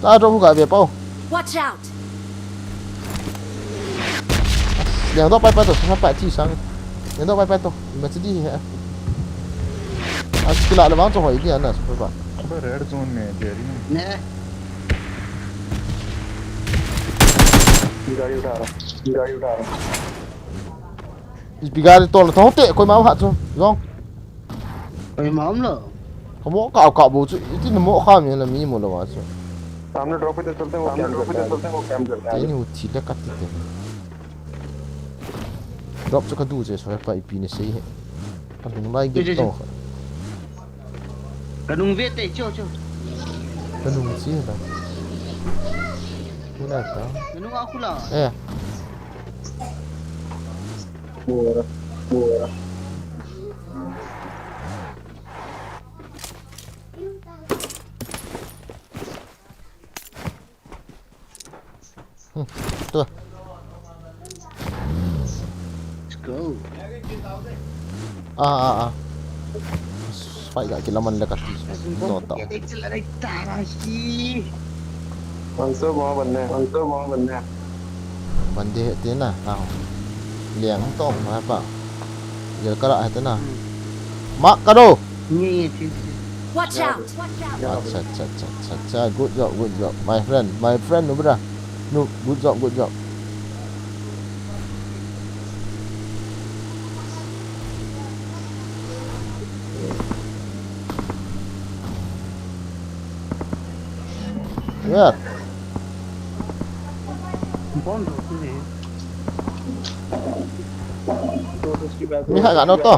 Ta drop hu ka ve pau. Watch out! Leng to pai pai to, sa pai chi sang. Leng to pai pai to. Ma chi di he. As kila le bang to hoi di ana sa pa. अबे red zone में है, जेरी में। ने। गाड़ी उठा रहा हूँ, गाड़ी उठा रहा हूँ। Ipi gari tol thong te, koima um hat chu, jong. Koima um lou. Kamo ka ka bo chu, iti na mo kha mi la mi mo lo wa chu. सामने ड्रॉप पे तो चलते हैं, वो कैंप करता है, वो कैंप करता है। Teni u thi le ka ti te. Drop chu ka du che so pa ipi ni sei he. Ka lung lai ge to. Ka nung ve te, cho, cho. Ka nung chi la. Khu la ka. Ka nung a khu la. Eh. Bora, bora. Hmm, tu. Let's go. Ah, ah, ah. Fight ga kila man le kati. No tau. Manso mo banne, manso mo banne. Bande te na, tau. Liang tong ma pa. Jel kara te na. Hmm. Ma karo. Watch out! Watch out! Acha, acha, acha, acha, acha. Good job, good job. My friend, my friend, no, brother. No, good job, good job. Yeah. Mi hai ga no to.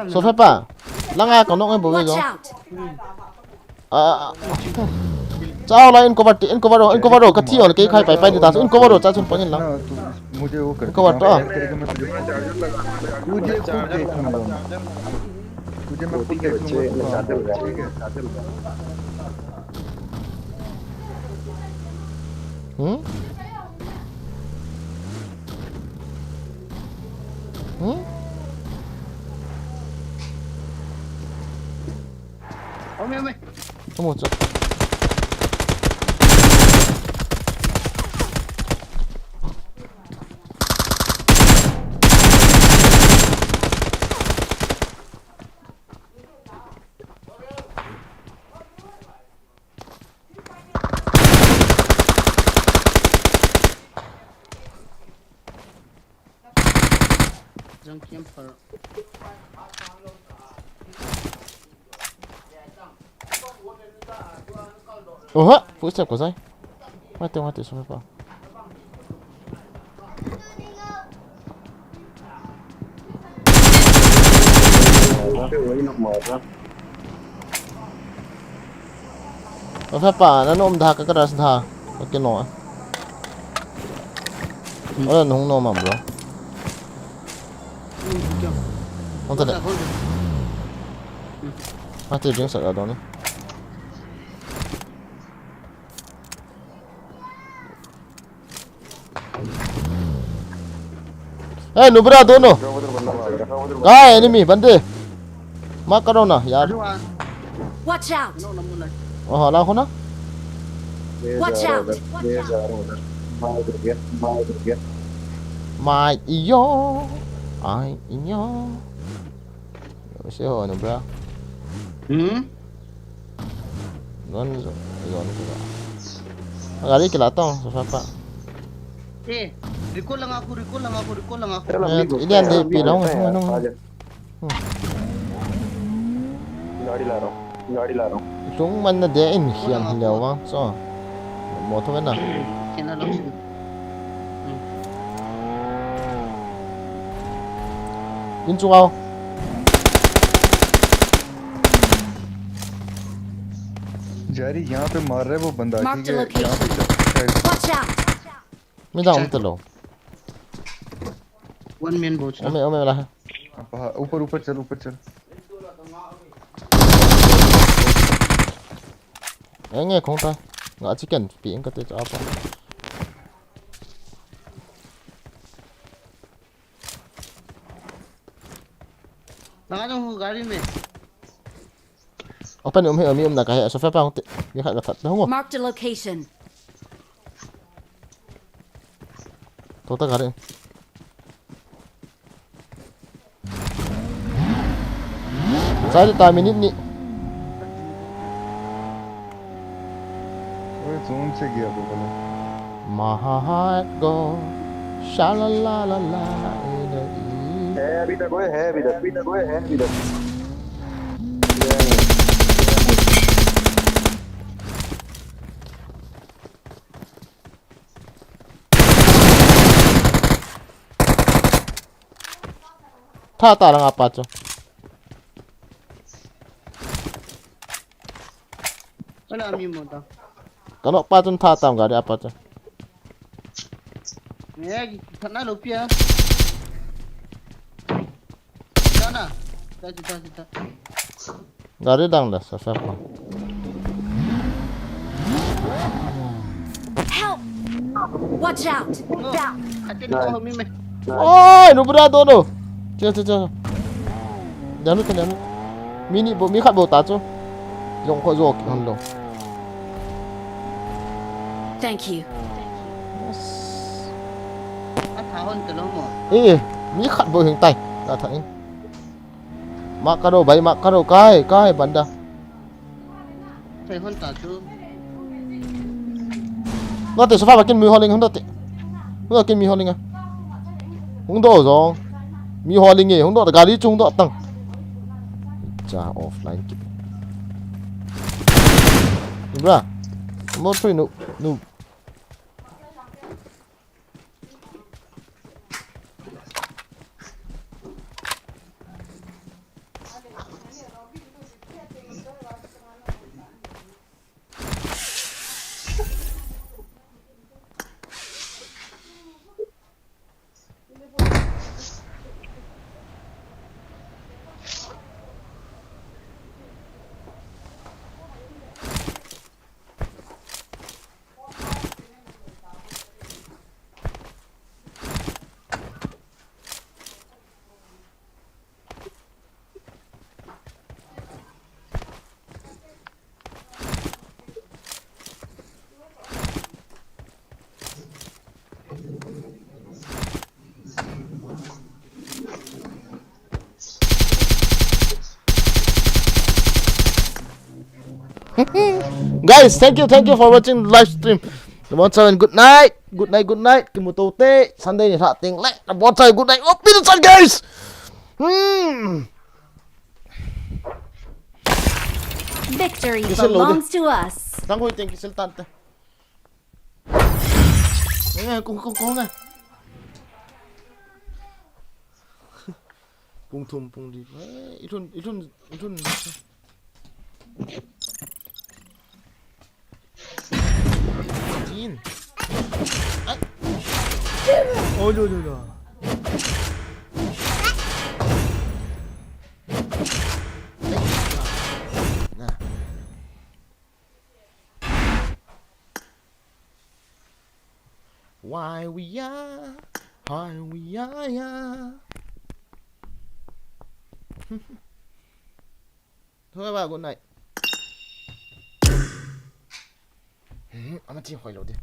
So fe pa, langa ka nok e bo ve jo. Watch out! Ah, ah, ah. Chao la in cover ti, in cover ro, in cover ro, ka thi on, kei khai pai pai ti ta, in cover ro, cha chun pangin lang. मुझे वो कर, cover to. मुझे खुद देख लूंगा। मुझे मैं खुद देख लूंगा। Hmm? Hmm? Ome, ome. Tamo cha. Jang camper. Oha, footstep ko sai. Mate, mate, so pa. Ofa pa, na nom da ka kara sa da. Okay no. Wala nung no mam bro. Ante de. Mate jing sa da don. Eh, nubra dono. Kah hai enemy, bande. Mark karo na, yaar. Watch out! Oh, hala khuna. Watch out! Watch out! Mai iyo. Ai iyo. Se ho no, bro. Hmm? Non zo, zon ko. Gari kila tong, so pa. Eh, recall lang ako, recall lang ako, recall lang ako. Ini ande pilong, ano. गाड़ी ला रहा हूँ, गाड़ी ला रहा हूँ। Lung man na de in hian hi leo vang, so. Mo tho na. Kena lo. In chu ao. जा रही, यहाँ पे मार रहा है वो बंदा, ठीक है? यहाँ पे चल, side पे। Watch out! Midang um talo. One man boat. Ome, ome la. Apa, ऊपर, ऊपर चल, ऊपर चल। Enge, kong ta. Nga chicken pi eng ka te cha pa. Nanga jong hu gari me. Open um he, um, um na ka he, so fa pa hung te. Mi khat ka that na hung. Marked a location. Tota gari. Sai ta minute ni. Oye, zone se gaya wo pata nahi. My heart go sha la la la la in the east. है अभी तक, ओए, है अभी तक, अभी तक, ओए, है अभी तक। Tha ta lang apa chu. Wala mi mo ta. Kano pa chun tha ta gari apa chu. Eh, tha na lo pia. Na na. Ta ta ta ta. Gari dang da, sa sa pa. Help! Watch out! Watch out! Atin ko mi me. Oi, no bra do no. Che che che. Danu ta danu. Mi ni bo, mi khat bo ta chu. Jong kho jo ki hon lo. Thank you. A tha hon ta lo mo. Eh, mi khat bo hing tai. Ta tha in. Mak karo bai, mak karo kai, kai banda. Thei hon ta chu. Note, sofa bakin mi holing, hung dote. Hung dote mi holing a. Hung do jong. Mi holing e, hung dote gari chu hung do tang. Cha offline ki. Bra. Mo thui nu, nu. Guys, thank you, thank you for watching the live stream. Good night, good night, good night. Kimu to te, Sunday ni ha ting le. Good night. Oh, pin chan, guys. Hmm. Victory belongs to us. Tang hoi teng kisel tante. Eh, kung, kung, kung, eh. Pung thum, pung li. Eh, ithun, ithun, ithun. Tin. Ai. Oh, lo, lo, lo. Nah. Why we are, why we are, yeah. Thôi các bạn, good night. Ama thi hoi lou di.